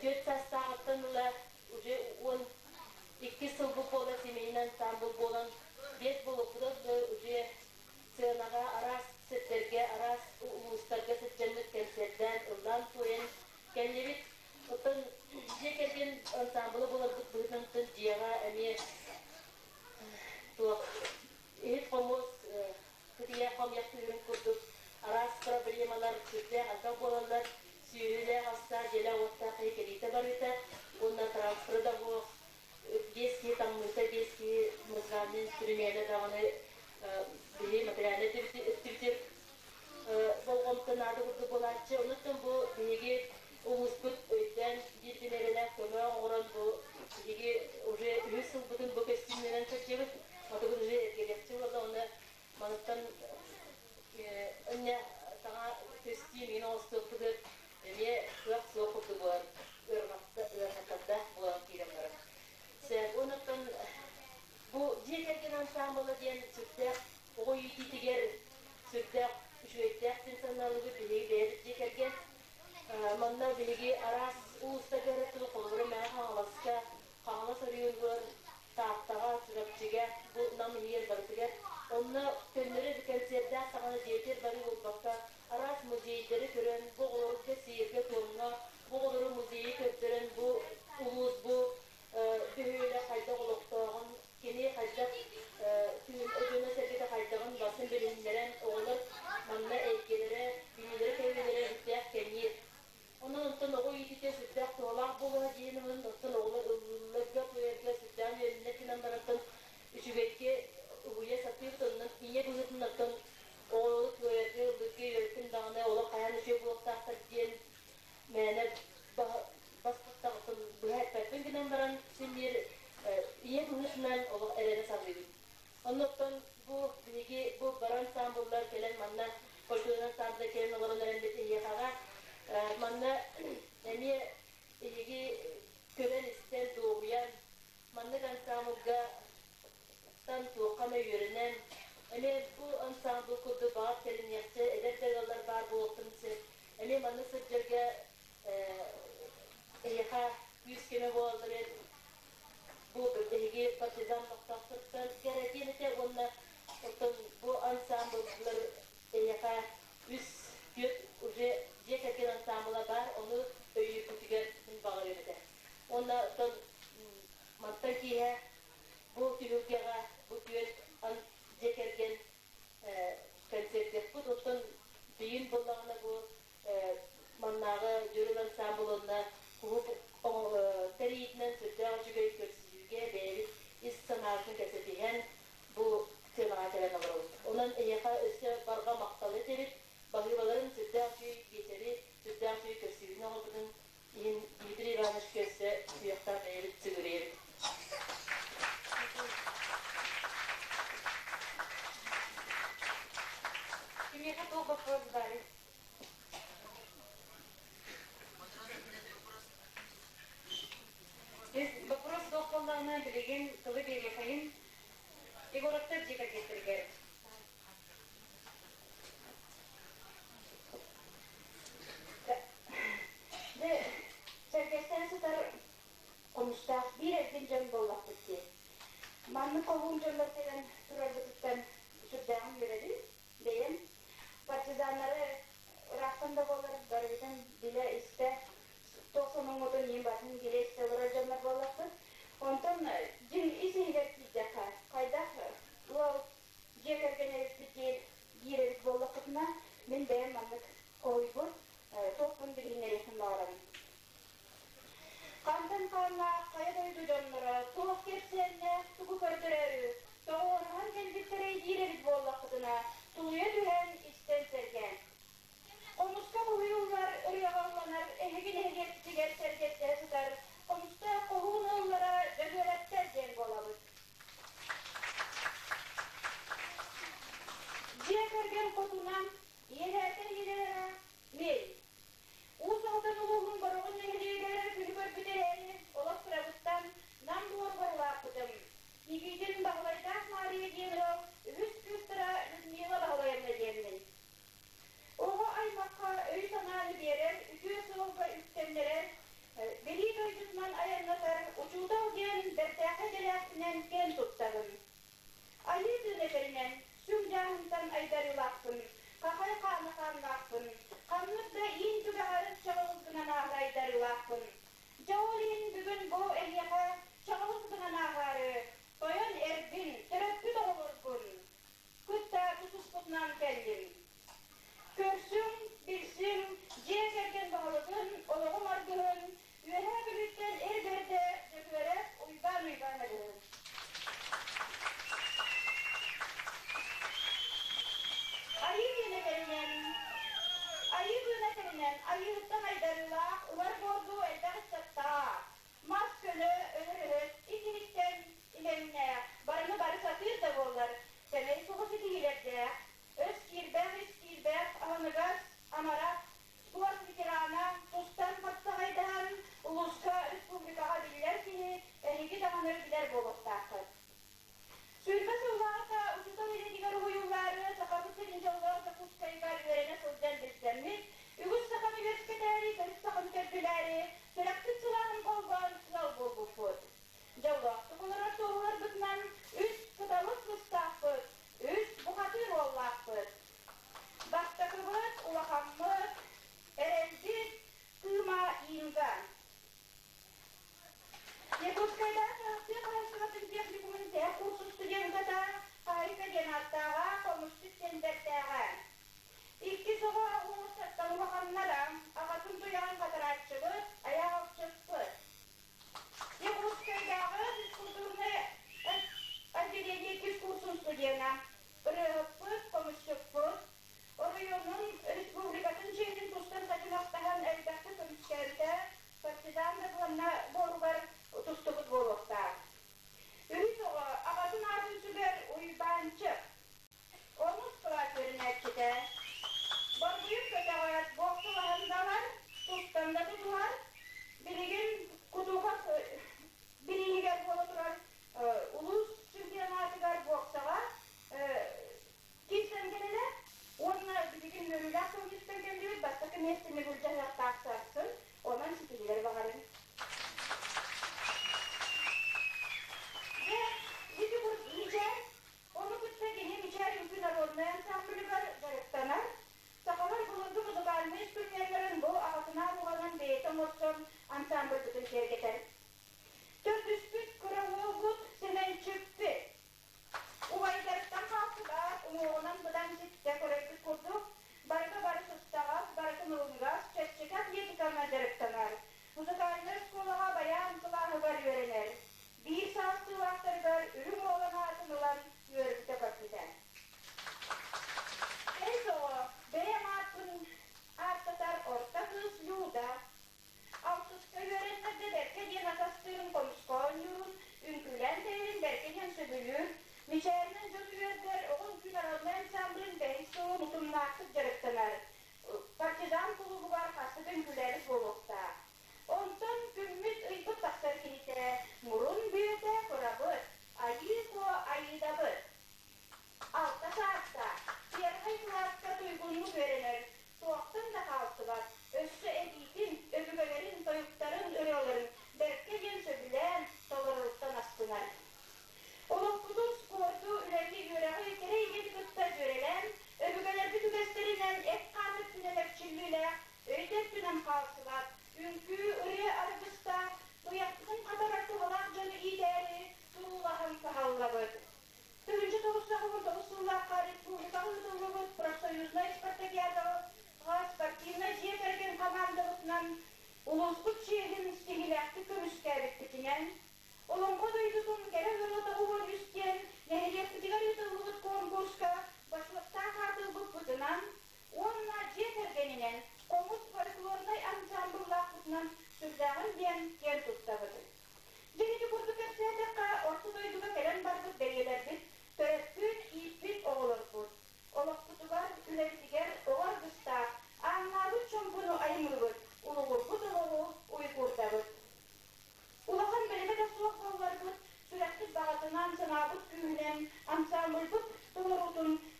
түөрт саастааҕыттан ыла уже 12 сылбыт буола семейный ансамбль буолан биэс буолуохпутун уже сыанаҕа араас сирдэргэ, араас улуустарга сылдьаммыт кэнсиэрдээн, ыллаан-туойан кэллибит. Оттон дьиэ кэргэн ансаамбыла буоларбыт быһыытынан дьиэҕэ эмиэ туох иһит-хомуос кытыйа хомуйах тыырын курдук араас проблемалар сүрдээх элбэх буолаллар. Сүөһүлээх астаах, дьиэлээх-уоттаах киһи кэлиитэ барыыта уонна транспорта да суох биэс киһи таҥныыта, биэс киһи музыкальнай инструмены даҕаны биһи материальнай өттүбүтүгэр болҕомто наада курдук буолааччы. Онуттан бу биһиги улууспут өйдөөн биир бириэмэлээх көмө оҥорон бу биһиги уже үһүс сылбытын бу көстүүмнэнэн сылдьабыт. Отугун уже эргэлиэхчэ буолла уонна маныттан ынньа саҥа көстүүм иин оҥостуохпутугар эмиэ кыах суох курдук буолан ыарахаттардаах буолан киирэн барар. Онуттан бу дьиэ кэргэн ансаамбыла диэн сүрдээх оҕо иитиитигэр сүрдээх үчүгэйдээх диэн санаалыыбыт биһиги бэйэбит дьиэ кэргэн. Манна биһиги араас улуустарга эрэ холобура Мэҥэ Хаҥаласка, Хаҥалас оройуонугар, Тааттаҕа, Чурапчыга, бу Нам иһигэр барытыгар. Онно көннөрү кэнсиэрдээх саҕана дьиэтигэр барыы буолбакка, араас музейдары көрөн, бу оҕолорго сиэргэ-туомҥа, бу оҕолору музейы көрдөрөн, бу улуус, бу бөһүөлэк хайдах олохтооҕун, кини хайдах дьоно-сэргэтэ хайдаҕын барытын билиһиннэрэн, оҕолор манна эйгэлэрэ, билиилэрэ-көрүүлэрэ сүрдээх кэҥиир. Онон онтон оҕо иитиитэ сүрдээх туһалаах буолуо диэн ылын, оттон оҕолор ыллыылларга, туойарга сүрдээх үөрэннэр гынан барантан үчүгэйгэ уһуйа сатыыбыт, онон ийэ быһыытынан оттон оҕолору туойарга, ыллыырга үөрэттим даҕаны олох хайаан үчүгэй буолуохтаахтар диэн мээнэ бас баттаҕыттан быһа эппэппин гынан баран син биир ийэ быһыытынан олох эрэнэ саныыбын. Оннуттан бу биһиги бу бары ансаамбыллар кэлэн манна фольклорнай ансаамбылга кэлэн олорон эрэммит эһиэхэҕэ манна эмиэ эһиги көрөн-истэн дуоһуйан маннык ансаамбылга тан туохха эмэ үөрэнэн эмиэ бу ансаамбыл курдук баҕар тэриниэхчэ эдэр да ыаллар баар буолуохтарын сөп эмиэ маннык сылдьарга эһиэхэ күүс-көмө буолаллар бу биһиги партизан олохтоохторуттан кэрэтиэн этэ уонна оттон бу ансаамбыллар эһиэхэ үс түөрт уже дьиэ кэргэн ансаамбыла баар ону өйүүргүтүгэр мин баҕарыам этэ уонна оттон мантан киэһэ бу түһүлгэҕэ бу түөрт дьиэ кэргэн концертиахпыт оттон бүгүн буоллаҕына бу маннааҕы дьүрүл ансаамбыл уонна кулууп тэрийиитинэн сүрдээх үчүгэй көрсүһүүгэ бэйэбит ис санаабытын кэпсэтиһэн бу сыанаҕа кэлэн олоробут. Онон эһиэхэ өссө барҕа махталы этэбит, баһыыбаларын сүрдээх үчүгэй биэчэри, сүрдээх үчүгэй көрсүһүүнү оҥорбутун иһин Дмитрий Ивановичка өссө сүһүөхтээх бэйэбит сүгүрүйэбит. Кимиэхэ туох боппуруос баарый? Боппуруос суох буоллаҕына, билигин тылы биэриэхэйин Егоровтар дьиэ кэргэттэригэр. кэргэн хотуна, ийэлээтэр ийэлэрэ Мин. Уус Алдан улууһун Бороҕон нэһилиэгэр күнү көрбүт эрээри, олох кырабыттан Нам буоругар улааппытым. Никитин Баһылайдаах Маарыйа диэн ыал үһүс кыыстара Людмила Баһылаевна диэммин. Оҕо аймахха өй-санааны биэрэр, үтүө суолга үктэннэрэр, билии дойдутунан айаннатар учуутал диэн бэртээхэй дэлээхпинэн киэн туттабын. Айыы тыын этэринэн, сүҥ дьааһынтан айдарыылаахпын, хахай хаана хааннаахпын, ханнык да иин түгэҕэр чаҕылыс гынан ааһар айдарыылаахпын. Дьэ ол иһин бүгүн бу эһиэхэ чаҕылыс гынан ааһаары, тойон эрбин, төрөппүт оҕолорбун кытта тутуспутунан кэллим. Көрсүҥ, билсиҥ, дьиэ кэргэн баһылыгын, олоҕум аргыһын, Үөһээ Бүлүүттэн эр бэрдэ Дьөгүөрэп Уйбаан Уйбаанабыһы. Айыы диэн этэринэн, айыы быына этэринэн, айыыһыттан айдарыылаах, улар буордуу элбэх ыччаттаах, мас көнө, өлөр-өһөс, ис-иһиттэн имэҥнээх, барыны бары сатыыр да буоллар, сэмэй соҕус итиилэрдээх, өс киирбэх, ис киирбэх, аһыныгас, амарах, спорт ветерана, тустан хапсаҕайдаһан улууска, республикаҕа биллэр киһи, эһиги даҕаны билэр буолуохтааххыт. 20 сыллааҕыта учуутал идэтигэр уһуйуллаары Сахабыт сирин дьоллоох Дьокуускайыгар үөрэнэ сылдьан билсэммит, үгүс саханы үөскэтээри, төрүт саханы төрдүлээри, сүрэхпит сылааһын холбоон ыал буолбуппут. Дьоллоохтук олорор туоһуларбытынан үс кыталык кыстаахпыт, үс бухатыыр уоллаахпыт. Бастакыбыт, улахаммыт, эрэлбит кыыма Инга. Якутскайдаах тыа хаһаайыстыбатын техникумун тэһэ курсун студентката Харика диэн ааттааҕа, хомусчут диэн бэртээҕэ. Иккис оҕо уулуссаттан улаханнара, аҕатын туйаҕын хатарааччыбыт, айах охчуппут. Якутскайдааҕы физкультурнай отделение иккис курсун студена, ырыаһыппыт, хомусчуппут, оройуонун, республикатын дьиэтин тустан татымахтаһан элбэхтик көмүскээбитэ, партизан да уонна буоругар тустубут буолуохтаах. Үһүс оҕо аҕатын аатын сүгэр Уйбаанчык. Онус кылаас үөрэнээччитэ. Борбуйун көтөҕөөт, буохтулаһан да ылар, тустан да тутуһар. Билигин Кутуков бирииһигэр буола турар улуус чемпионатыгар боксаҕа киирсэн кэллэ уонна билигин үөрүүлээх тылдьыттан кэллибит бастакы миэстэни былдьаһыахтаах сарсын онон ситиһиилэри баҕарыҥ. Дьэ, ити Мичээр, ону кытта кини Мичээр үҥкүү народнай ансамблыгар дьарыктанар. Сахалар былыргы музыкальнай инструменнарын бу аҕатынаан уһанан бэйэтэ оҥорсон ансамбльбытын киэргэтэр. Төрдүспүт кыра уолбут Сэмэнчикпит. Убайдарыттан хаалсыбат, уҥуоҕунан быдан ситтэ көрөргүт курдук, барыга бары сыстаҕас, барытын ылыныгас, чэпчэки атлетиканан дьарыктанар. Музыкальнай оскуолаҕа байаан кылааһыгар үөрэнэр. Биир саастыылаахтарыгар үрүҥ уолан аатын ылан үөрбүтэ-көппүтэ. Эс оҕо, бэйэм ааппын ааттатар орто кыыс Люда Алтыска үөрэннэргэ бэркэ диэн атастыырын хомуска оонньуурун, үҥкүүлээн тэйэрин бэркэ диэн сөбүлүүр, мичээринэн дьон үөрдэр, оҕо үҥкүү народнай ансамблын бэһис сылын утумнаахтык дьарыктанар. Партизан кулуубугар хаста да үҥкүүлээбит буолуохтаах. Онтон күммүт ыйбыт тахсар киһитэ мурун бүөтэ курабыт, айыы куо айыыдабыт. Алта саастаах, первый кылааска туйгуннук үөрэнэр, туохтан да хаалсыбат, өссө эбиитин, өбүгэлэрин, тойуктарын, ырыаларын бэркэ диэн сөбүлээн толороруттан астынар. Олохпутун спорду, үлэни, үөрэҕи кэрэ ийэни кытта дьүөрэлээн, өбүгэлэрбит үгэстэринэн эт-хаан өттүнэн эрчиллиилээх, өй да өттүнэн хаалсыбат.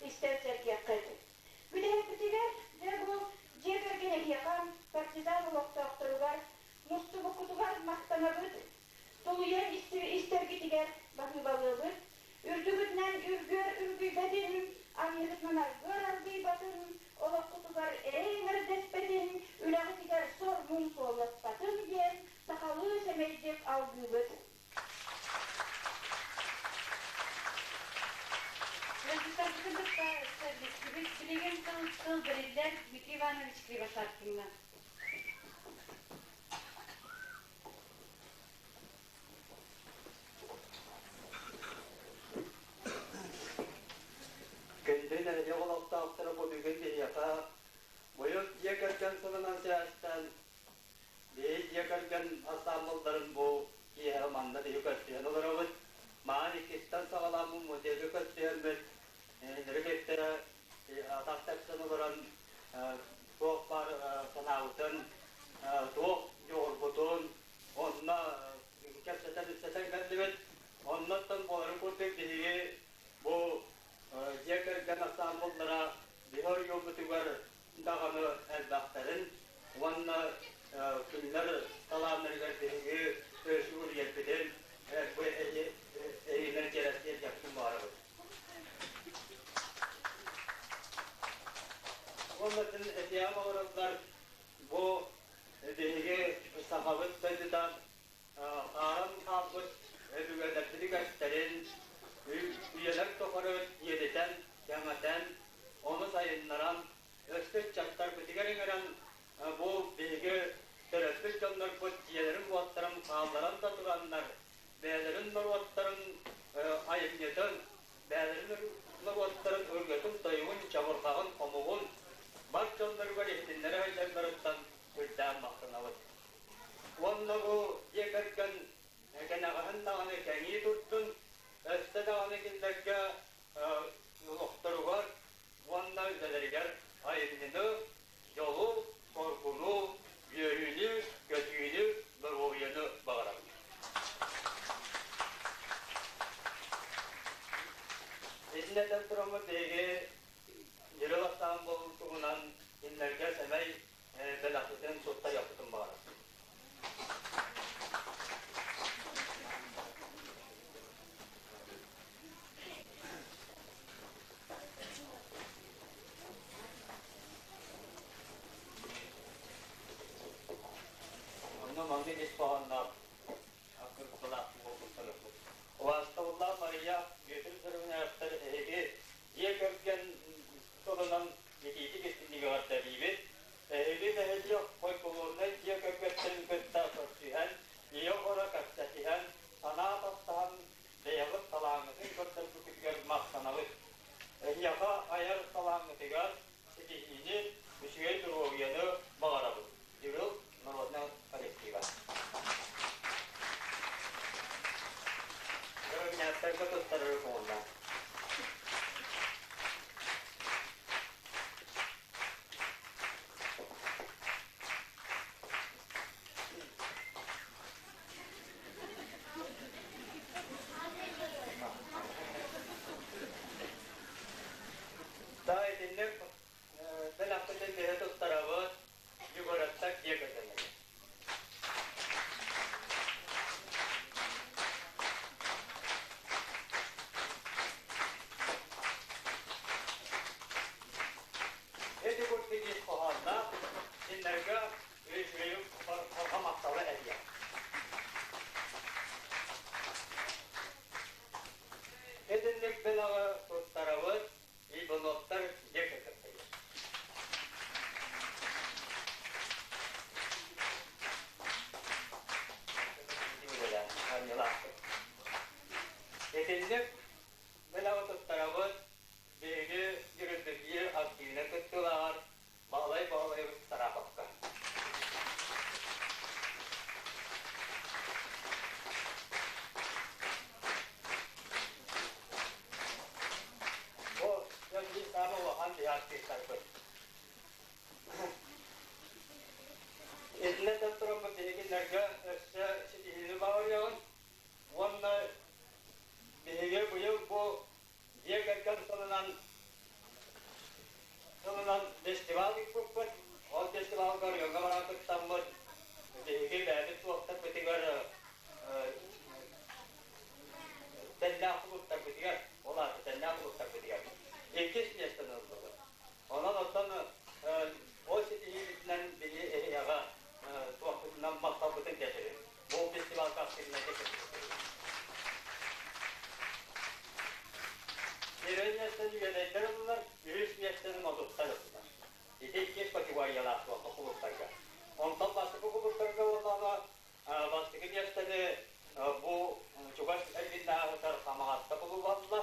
истэн сэргиэххит. Бүтэһикпитигэр дьэ бу дьиэ кэргэн эһиэхэ партизан олохтоохторугар мустубуккутугар махтанабыт, тулуйан истэргитигэр баһыыбалыыбыт, үрдүгүтүнэн үргүөр үргүйбэтин, анныгытынан аргыар аргыйбатын, олоххутугар эрэй эҥэрдэспэтин, үлэҕитигэр сор-муҥ суолласпатын диэн сахалыы сэмэйдик алгыыбыт. Ыалдьыттарбытын кытта сэргэстибит. Билигин тыл бэриллэр Дмитрий Иванович Кривошапкиҥҥа. Күндү нэһилиэк олохтоохторо бу бүгүн биһиэхэ быйыл дьиэ кэргэн сылынан сибээстээн биһи дьиэ кэргэн ансаамбылларын бу киэһэ манна биһи көрсүһэн олоробут. Маан иккиттэн саҕалаан музейга көрсүһэммит кинилэри кытта атах тэпсэн олорон туох баар санаабытын, туох дьоҕурбутун онно кэпсэтэн-ипсэтэн кэллибит. Оннуттан буоларын курдук биһиги бу дьиэ кэргэн ансаамбыллара биһи оройуоммутугар даҕаны элбэхтэрин уонна кинилэр талааннарыгар биһиги сүгүрүйэрбитин бу эһиинэн тиэрдиэхпин баҕарабыт. Уонна этиэҕим олороллор бу биһиги сахабыт дойдута хааран хаалбыт өбүгэлэрбит үгэстэрин үйэлэр тухары иэдитэн, кэҥэтэн, ону сайыннаран, өссө ыччаттарбытыгар ыҥыран бу биһиги төрөппүт дьоннорбут дьиэлэрин-уоттарын хаалларан да тураннар, бэйэлэрин норуоттарын айымньытын, бэйэлэрин норуоттарын ырыатын-тойугун, чабырҕаҕын, хомуһун бар дьонноругар иһитиннэрэ сылдьалларыттан үрдээн махтанабыт. Уонна бу дьиэ кэргэн кэнэҕэһин даҕаны кэҥии турдун, өссө даҕаны кинилэргэ олохторугар уонна үлэлэригэр айымньыны, дьолу, соргуну, үөрүүнү, көтүүнү, доруобуйаны баҕарабын. Итиннэ этэн тураммыт биһиги Дьырыл ансаамбыл туһунан кинилэргэ сэмэй бэлэхпитин туттарыахпытын баҕарабын. Онно маннык ис хоһоонноох аккырыыккалаах буолбуттар. Убаастабыллаах Мария Бүөтүр Сырымньаевтар эһиги дьиэ кэргэн тылынан итиитик истиҥник эҕэрдэлиибит. Эһиги нэһилиэк фольклорнай дьиэ кэргэттэрин кытта көрсүһэн, ийэ-оҕо кэпсэтиһэн, санаа таптаһан бэйэҕит талааҥҥытын көрдөрбүккүтүгэр махтанабыт. Эһиэхэ айар талааҥҥытыгар ситиһиини, үчүгэй доруобуйаны баҕарабыт. Дьырыл народнай коллектива. Дөрөмньээттэргэ туттарары буолла. Да итинник бэлэхпитин биһи туттарабыт, Егоровтар дьиэ кэргэннэрэ. Ити курдук ис хоһоонноох кинилэргэ үчүгэй махтала эбиэ. Итинник бэлэҕи туттарабыт Ивановтар дьиэ кэргэттэригэр. Итинник бэлэҕи туттарабыт биһиги Дьүрүлбүтүгэр активнай кыттыылааҕар Баһылай Баһылайабыт Тараповка. Бу дьон биир саамай улахан биһи артыыстарбыт. Итиннэ этэн тураммыт биһигиннэргэ өссө ситиһиини баҕарыаҕын уонна биһиги быйыл бу дьиэ кэргэн сылынан сылынан фестивал ыыппыппыт. Ол фестивалга оройуоҥҥа баран кыттаммыт, биһиги бэйэбит суохтарбытыгар тэллээх кулууптарбытыгар, ол аата тэллээх кулууптарбытыгар иккис миэстэни ыллыбыт. Онон оттон ол ситиһиибитинэн биһи эһиэхэ туохпутунан махталбытын кэтэбит. Бу фестивалга активнайдык кыттыбыт. Первый миэстэни үөдэйдэр ыллылар, үһүс миэстэни модуттар ыллылар. Ити иккис категориялаах буолла кулууптарга. Онтон бастакы кулууптарга буоллаҕына бастакы миэстэни бу чугас эргиннээҕитэр Хамаҕатта кулууба ылла.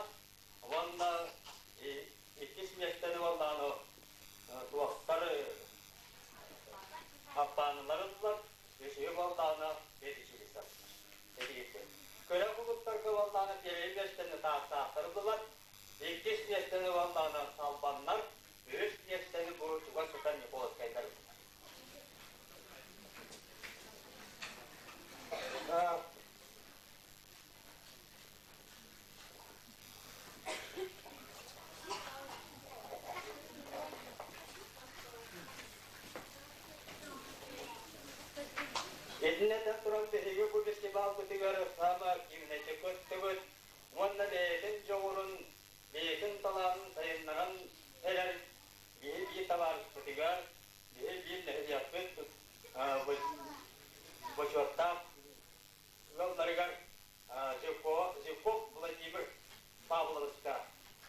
Уонна иккис миэстэни буоллаҕына туохтар хаппаанылар ыллылар, үсүһү буоллаҕына педучилищелар. Этигиттэн. Кыра кулууптарга буоллаҕына первый миэстэни таастаахтар ыллылар, иккис миэстэни буоллаҕына Салбаннар, үһүс миэстэни бу чугас сытар Николаевскайдар ыллылар. Итиннэ туран биһиги бу фестивалбытыгар саама активнайдык кыттыбыт уонна бэйэтин дьоҕурун, бэйэтин талаанын сайыннаран эрэр биһи биир табаарыспытыгар, биһи биир нэһилиэкпит бочуоттаах ыалларыгар Зюков Владимир Павловичка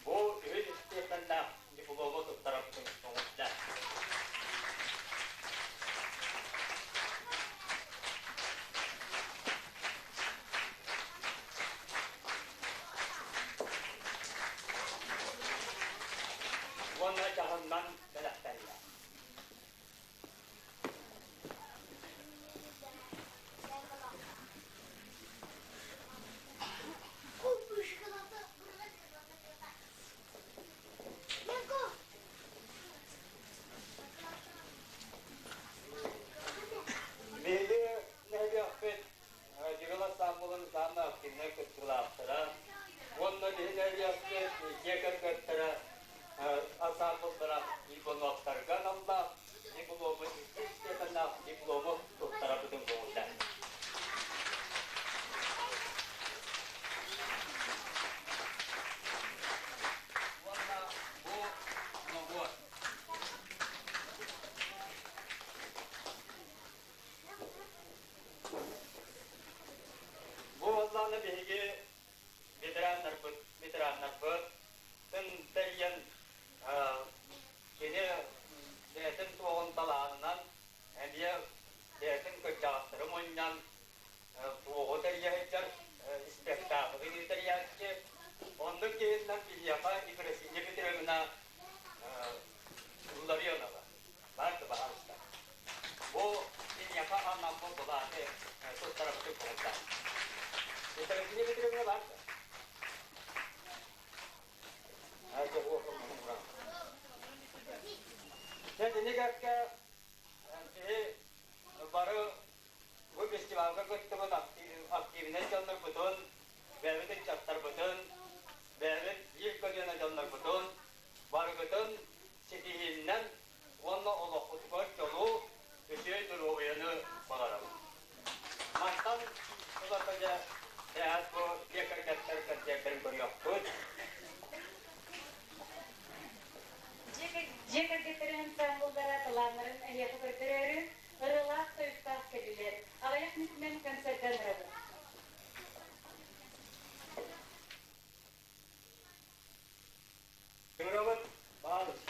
бу үһүс степеннээх диплому туттарарбытын көҥүллээн. Уонна дьаһаннан бэлэхтэннэ. Биһиги нэһилиэкпит Дьыгыл ансаамбылын саамай активнай кыттыылаахтара уонна биһи нэһилиэкпит дьиэ кэргэттэрэ ансаамбыллара Ивановтарга аналлаах диплому иккис степеннээх диплому туттарарбытын көҥүллээн. Уонна бу нобуор. Бу буоллаҕына биһиги ветераннарбыт, ветераннарбыт тын тэрийэн кини бэйэтин туоҕун талаанынан эмиэ бэйэтин кырдьаҕастары мунньан туоҕу тэрийэ сылдьар спектаклы тэрийээччи. Оннук киһиннэн биһиэхэ Ефросинья Петровна Ларионова баар да баһаалыста. Бу киниэхэ анаммыт былааты туттарабытын көҥүллээх. Ефросинья Петровна баар да? Дьэ, кинигэккэ киһи бары бу фестивалга кыттыбыт активнай дьоннорбутун, бэйэбит ыччаттарбытын, бэйэбит биир көлүөнэ дьоннорбутун барыгытын ситиһииннэн уонна олоххутугар дьолу, үтүө доруобуйаны баҕарабын. Мантан ылата дьэ бэйэт бу дьиэ кэргэттэр кэнсиэрдэрин көрүөхпүт. Дьиэ кэргэттэрин ансаамбыллара талааннарын эһиэхэ көрдөрөөрү ырыалаах-тойуктаах кэллилэр. Аҕыйах мүнүүтүнэн концерга ыҥырабыт. Ыҥырабыт, баалыс.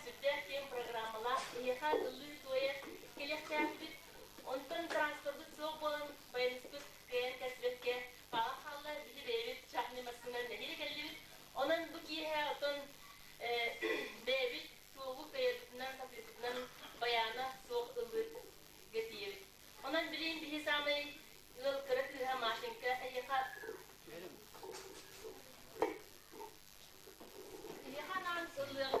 сүрдээх киэҥ программалаах, эһиэхэ ыллыы-туойа кэлиэхтээхпит. Онтон транспорбут суох буолан, баяниспыт кыайан кэлсибэккэ хаалан хаалла, биһи бэйэбит частный массыынанан нэһиилэ кэллибит. Онон бу киэһэ оттон бэйэбит суолу кыайарбытынан, сатыырбытынан байаана суох ыллыырга тиийэбит. Онон билигин биһи саамай ыал кыра кыыһа Машенька эһиэхэ эһиэхэ анаан ыллыаҕа.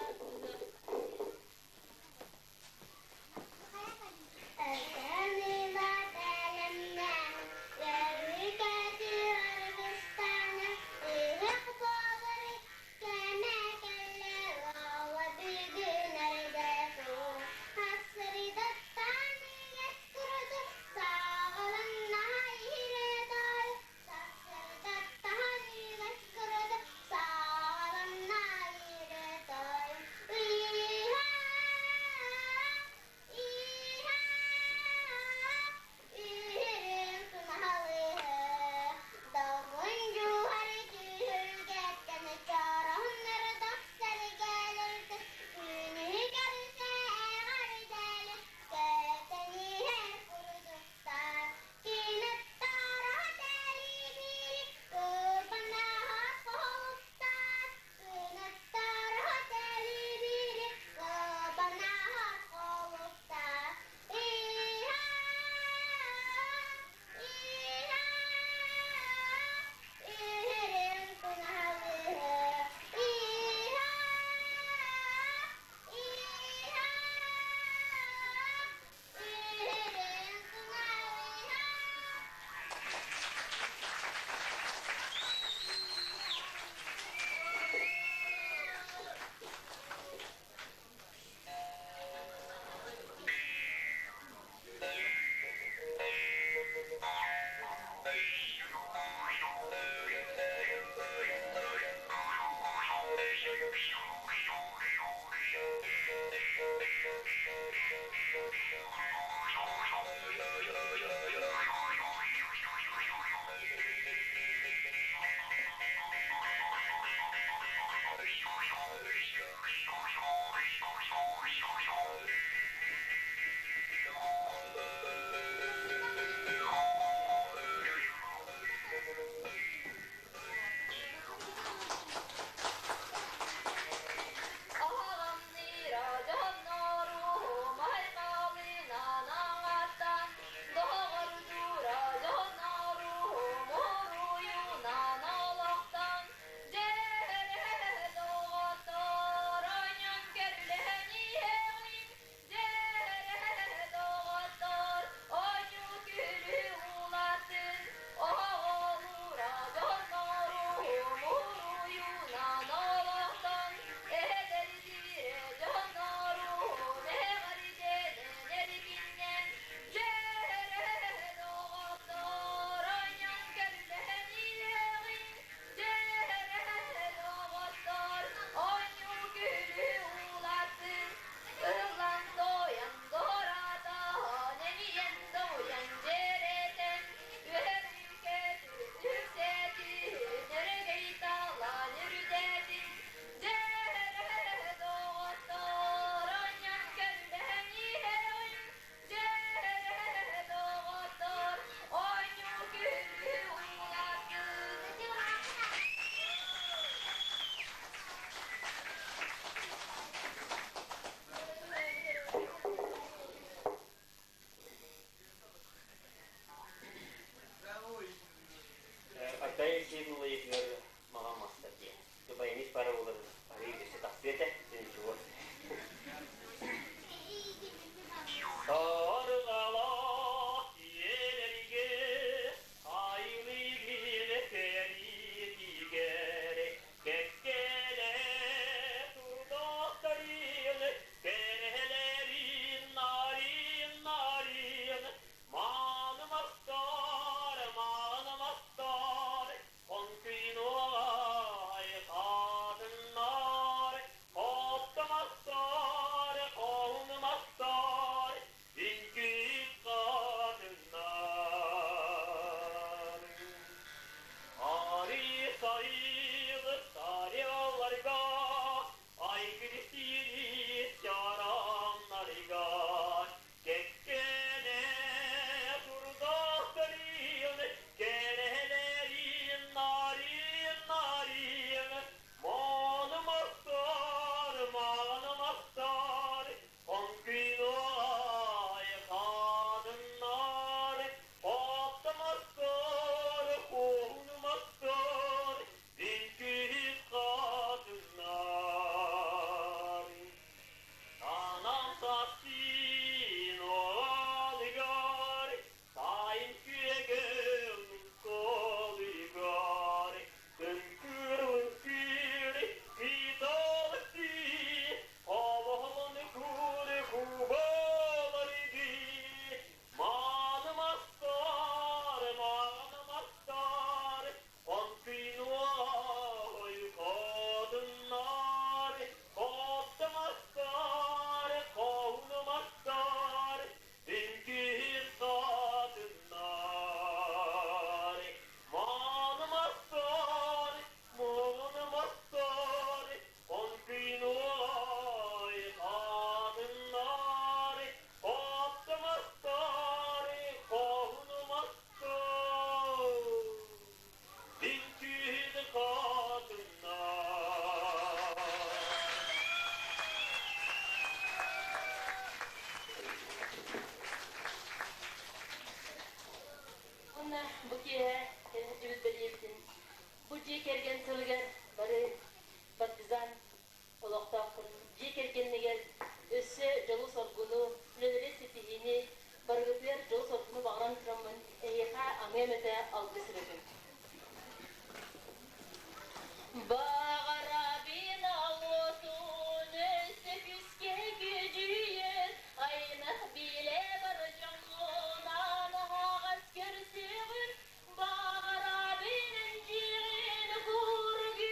Дьиэ кэргэн сылыгар бары партизан олохтоохторун дьиэ кэргэннигэр өссө дьолу-соргуну, үлэлэри ситиһиини, барыгытыгар дьолу-соргуну баҕаран тураммын, эһиэхэ аныам этэ алгыс эбэтин. Баҕарабын уотун өссө күүскэ күдьүйэн, аймах билэ бар дьоҥҥун аһаҕас көрсүөҕүн, баҕарабын дьиэҕин кургү.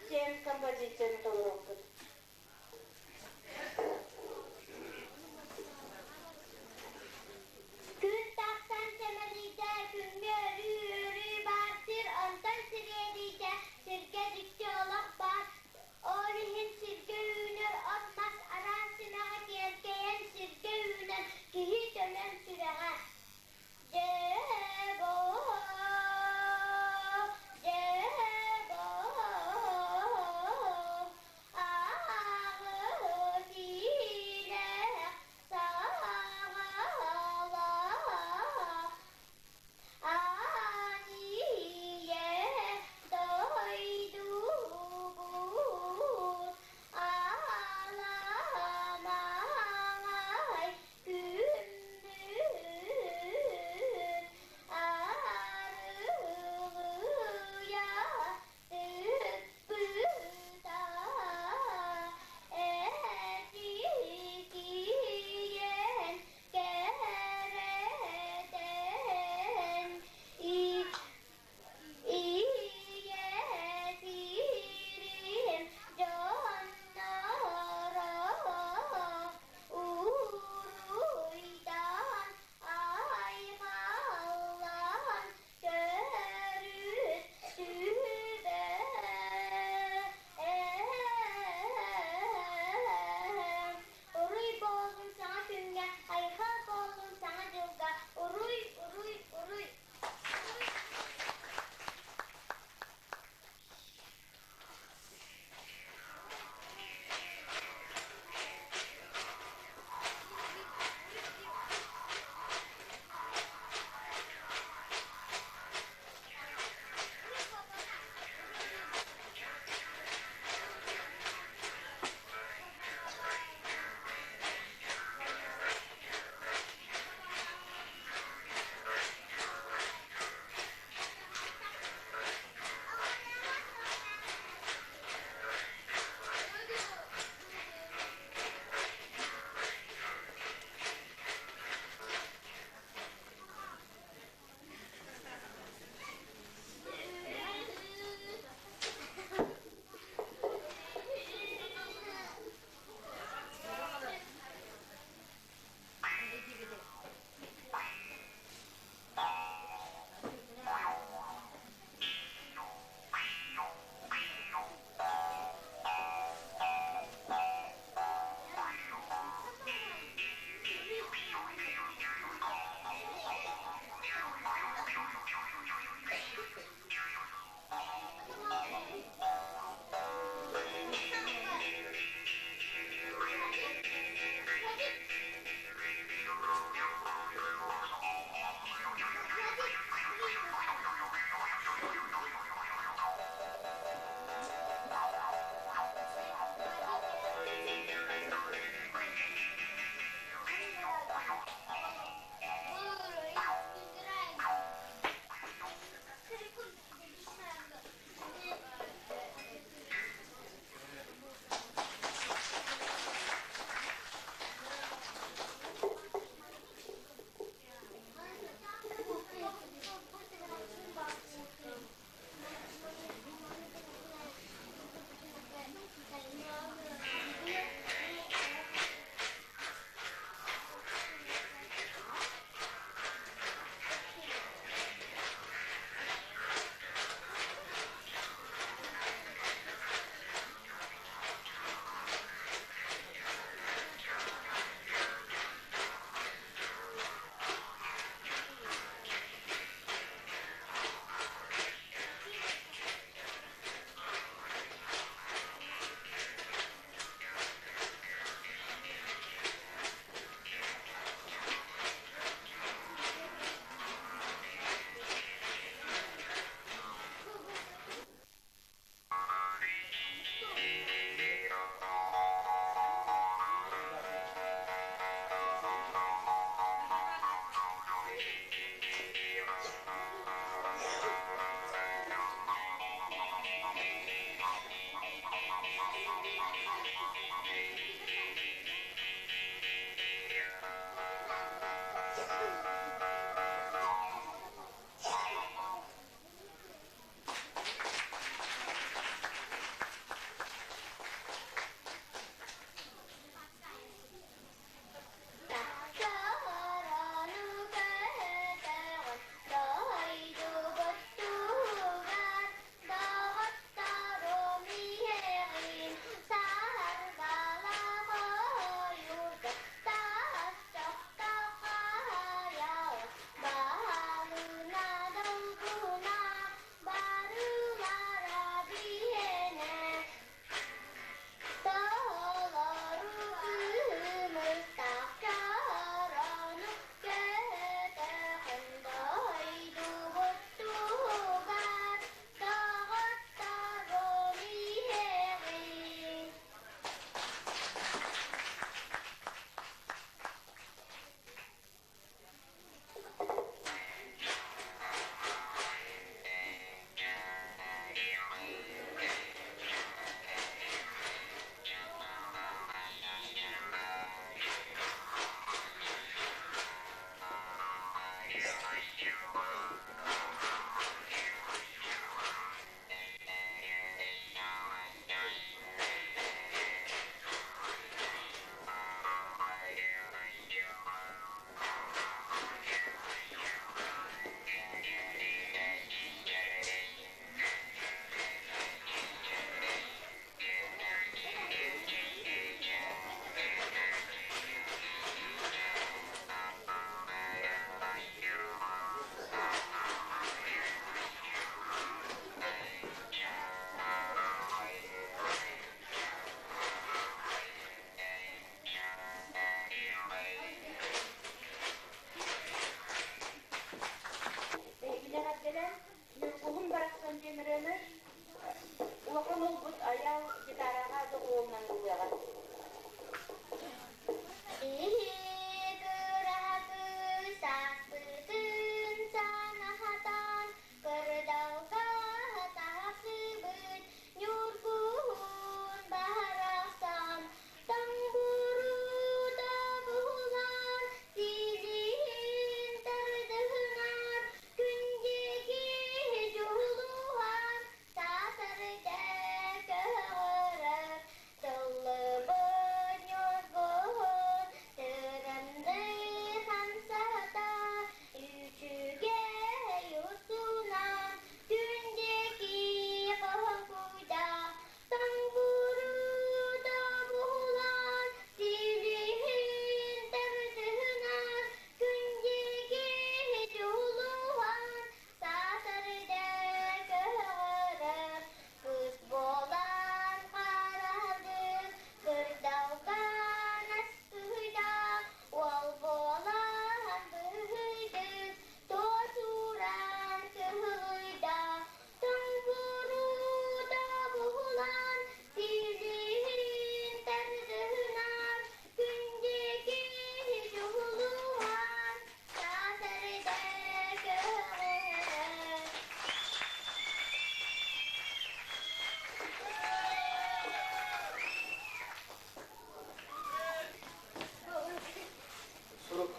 диэн композицияны толоруохпут. Күн тахсан сэмэлийдэ, күҥҥэ өрүү-өрүү баар сир, онтон сириэдийдэ, сиргэ дьикти олох баар. Ол иһин сиргэ үүнэр от-мас араас симэҕэ киэркэйэн сиргэ үүнэн киһи төлөн сүрэҕэ. Күммүт арылыйа тыкпыта этикиэн кэрэтэн Ийэ сирим дьонноро уруйдан айхаллаан төрүт сүбэ Уруй буоллун саҥа күҥҥэ, айхал буоллун саҥа дьылга, уруй, уруй, уруй! Гитараҕа доҕуһуолунан ыллыаҕа. Биһиги кыраһа кыыс ааспытын санаһатан, кырдалга тахсыбыт ньургуһун баһарахсан, тоҥбурута буһулаан, силиһин тардыһынар, күн диэки дьулуһан, саатар көһөрөр, тыллыбыт ньургуһун тыранныы хамсата, үчүгэй устунан күн диэки хоһуйда, тоҥбурута буһулаан, силиһин тардыһынар, күн диэки дьулуһан, саатар көһөрөр, кыс буолан хараһардык, кырдалган аспыта, уол буолан быһыйдык, туос ууран кыһыйда, тоҥбурута буһулаан, силиһин тардыһынар, күн диэки дьулуһан, саатар көһөрөр. Сурук.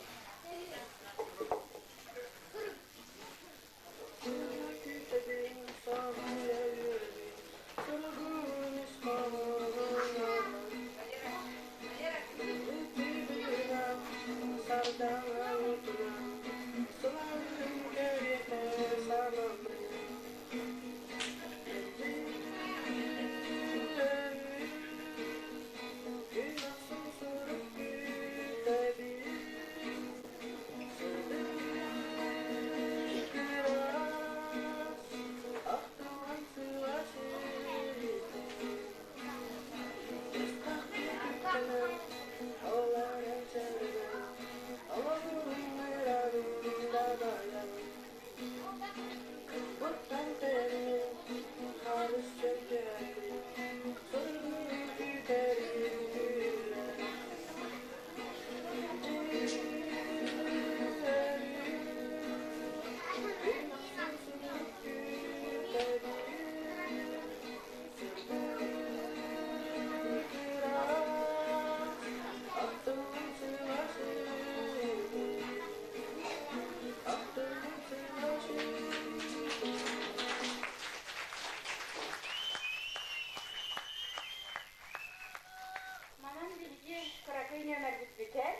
Манан биһиги кыракый нүөмэрбит бүтэр.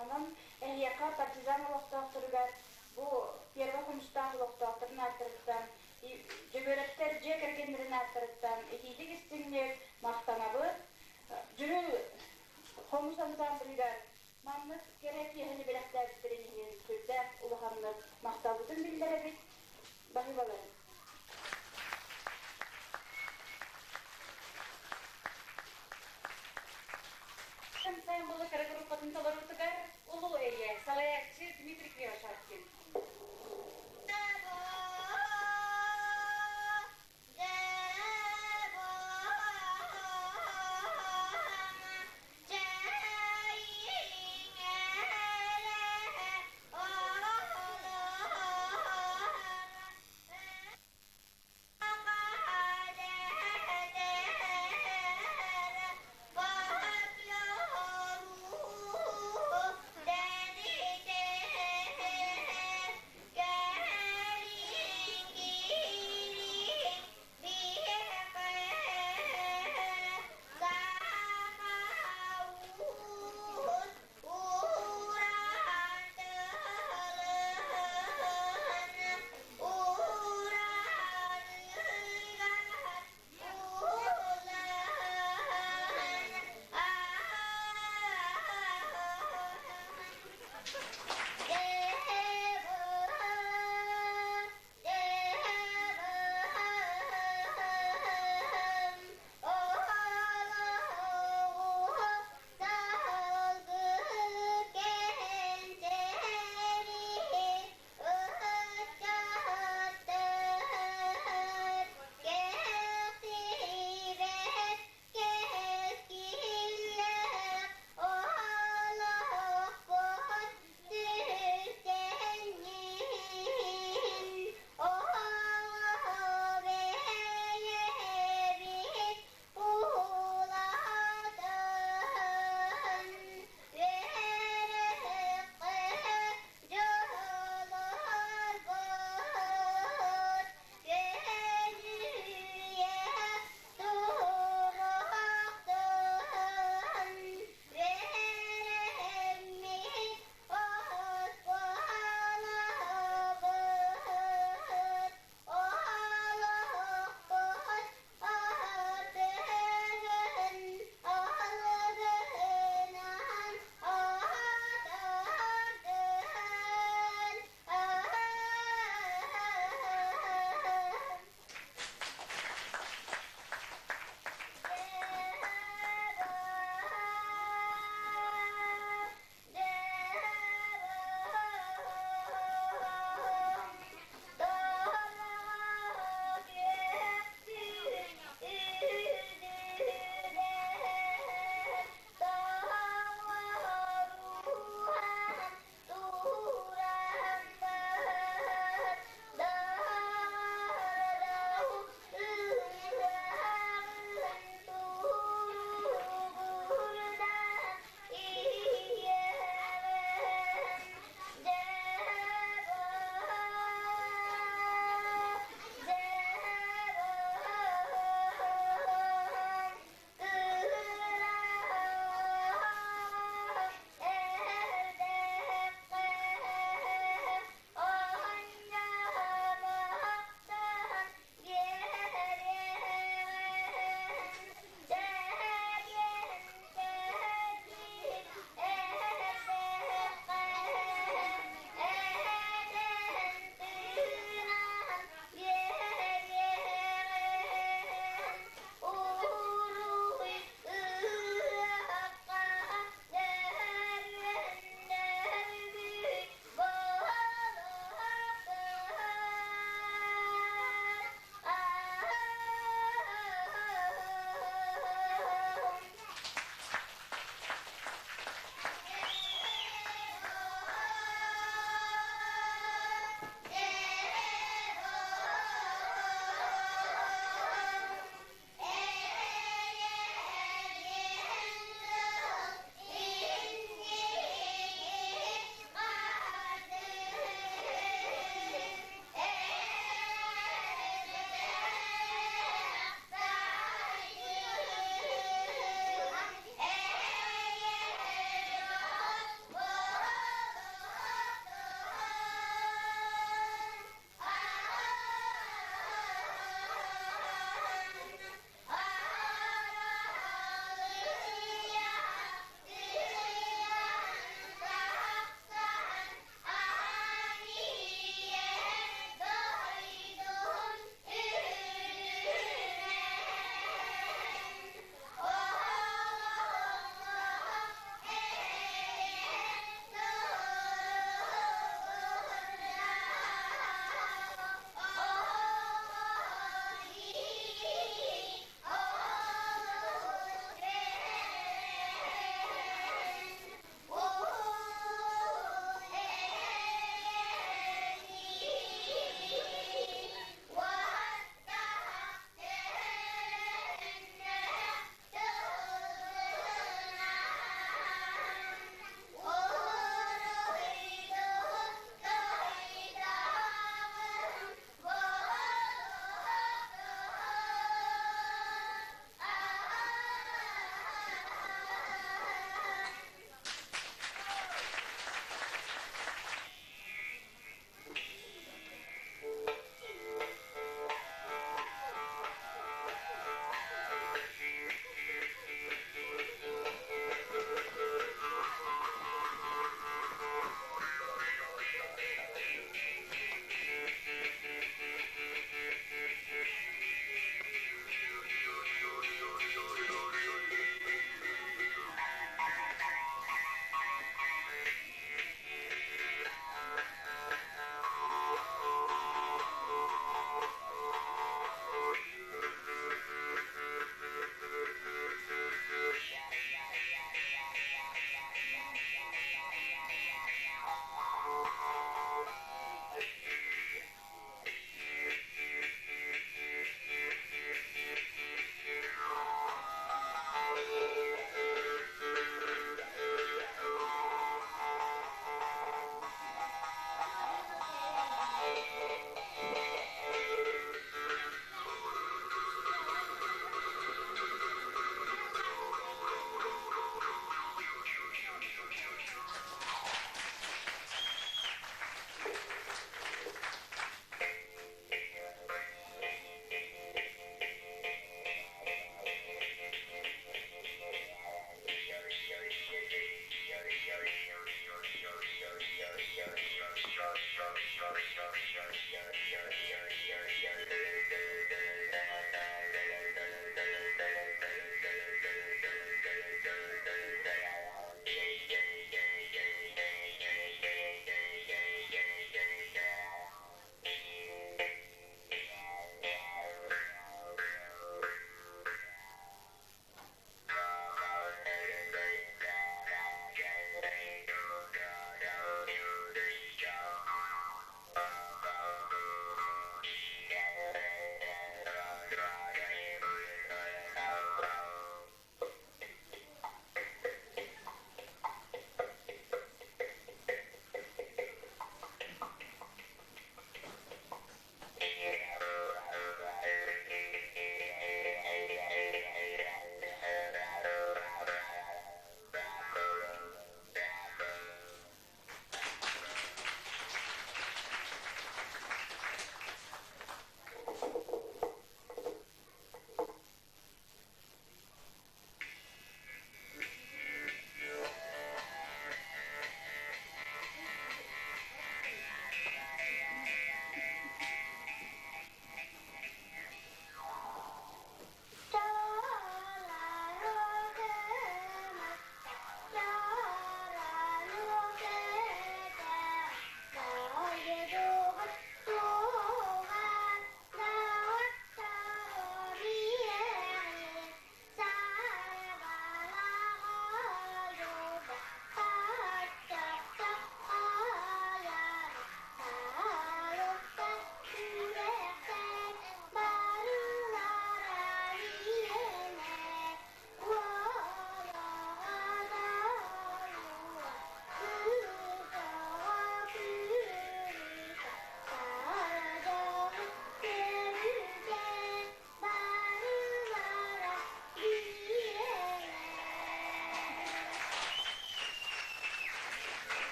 Онон эһиэхэ Партизан олохтоохторугар бу Первый Хомустаах олохтоохторун ааттарыттан, Дьөгүөрэптэр дьиэ кэргэннэрин ааттарыттан итиитик истиҥник махтанабыт. Дьүрүл хомус ансамблыгар маннык кэрэ киэһэни бэлэхтээбиттэрин иһин сүрдээх улаханнык махталбытын биллэрэбит. Баһыыбаларын. Ансамблы кыра группатын толоруутугар Улуу Эйэ, салайааччы Дмитрий Кривошапкин.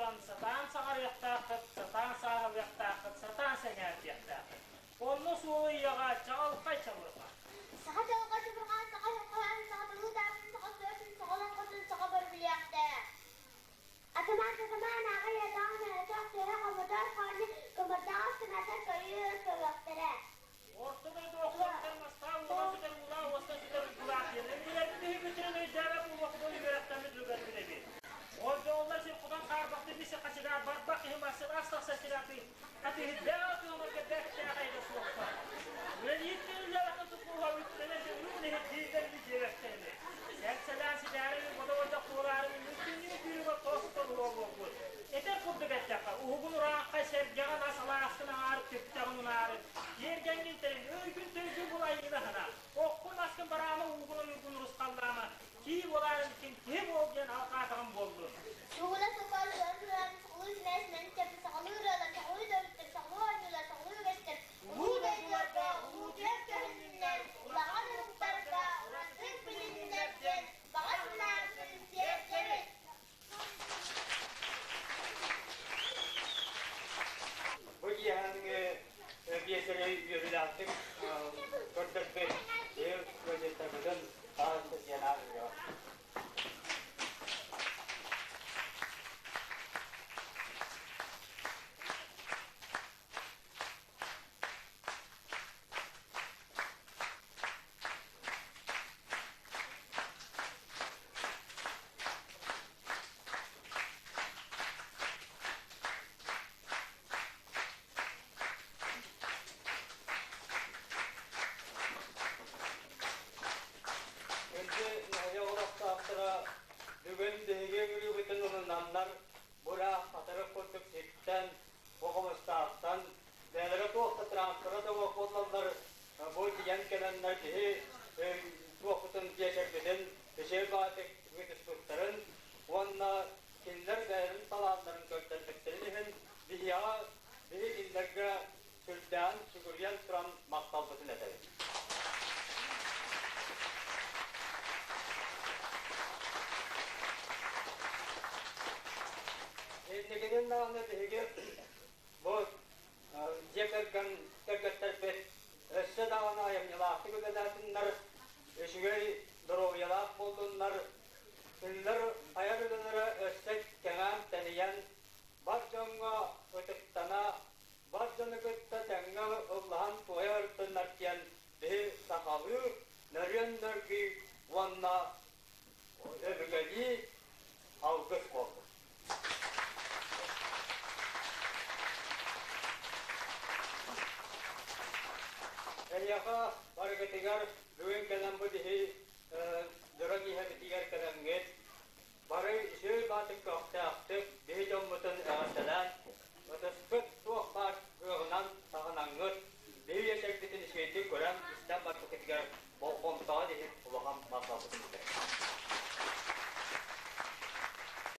туттан сатаан саҥарыахтааххыт, сатаан сааһылыахтааххыт, сатаан сэҥээрдиэхтээххит. Онно суолу ыйыаҕа чаҕылхай чабырҕа. Саха чаҕылхай чабырҕаан, саха хоһоон, саха тылы таатын, саха суотун, саха олоҥхотун, саха бары билиэхтээх. Атамаан татамаан ааҕа ыйатаҕын өһөтөх төһө хомотоох хоонньу кымырдаҕас кынатар көйүү көрүөхтэрэ. Орто дойду охсоруттан мастаах уолан сүтэр уулаах уостан сүтэр уйгулаах диэн өбүгэлэрбит биһиги өйдөөбөт буолуохпутун үөрэхтэммит үлүгэрбит эбит. Ол дьоллор сир кутан хаарбахты бис хачыгаар барбах киһи махсыт ас тахсар сираты атыһыт атыыларга бэртээхэйдэ суохтар. Үлэлиир үлэлэрин тутууга үттэнэр үүн иһит дииллэрин диэбэттэрин. Сэрсэлээн ситээри бодо-бодо куолаарын мүттүнүү түүрүгэр тостор буолбут. Этэр курдук эттэххэ, уһугун ураахха сэргэҕин ас алааскын аҥаар түптэҕин унаары, тиэргэҥҥин тэрин, өйгүн-төйгүн булайыына хана, оккун аскын бараама уугун ойуургун урусхаллаама, кии буолаарын ким киһи буол диэн алҕаатаҕым буоллун. Суугуна суккар ыар сыһыан, сахалыы симээс мэнчэп, сахалыы ырыалар, сахалыы төрүттэр, сахалыы оонньуулар, сахалыы үгэстэр, улуу дойдуларга улуутуйар көһүннэр, улахан омуктарга уратытык билиннэр диэн баҕа санаабытын тиэрдэбит. Бу киэһээҥҥи биэсэри үөрүүлээхтик көрдөрбүт ыалдьыттарбытын таһаарбыт диэн ааҕыаҕа. Күндү нэһилиэк олохтоохторо, бүгүн биһиги ыҥырыыбытын ылынаннар, бу ыраах хатырык курдук сиртэн, Хомустаахтан, бэйэлэрэ туох да транспора да буоллаллар, бу тиийэн кэлэннэр киһи туохпутун биэчэрбитин үчүгэй баҕатык ыытыспыттарын уонна кинилэр бэйэлэрин талааннарын көрдөрбүттэрин иһин биһиэхэ биһи кинилэргэ сүрдээҕин сүгүрүйэн туран махталбытын этэбит. Инникитин даҕаны биһиги бу дьиэ кэргэн кэргэттэрбит өссө даҕаны айымньылаахтык үлэлээтиннэр, үчүгэй доруобуйалаах буоллуннар, кинилэр айар үлэлэрэ өссө кэҥээн-тэнийэн, бар дьоҥҥо ытыктана, бар дьону кытта тэҥҥэ ыллаһан туойа ырыттыннар диэн биһи сахалыы нөрүөн нөргүй уонна өбүгэлии алгыс буоллун. Эһиэхэ барыгытыгар бүгүн кэлэн бу биһи дьоро киэһэбитигэр кэлэҥҥит бары үчүгэй баатыкка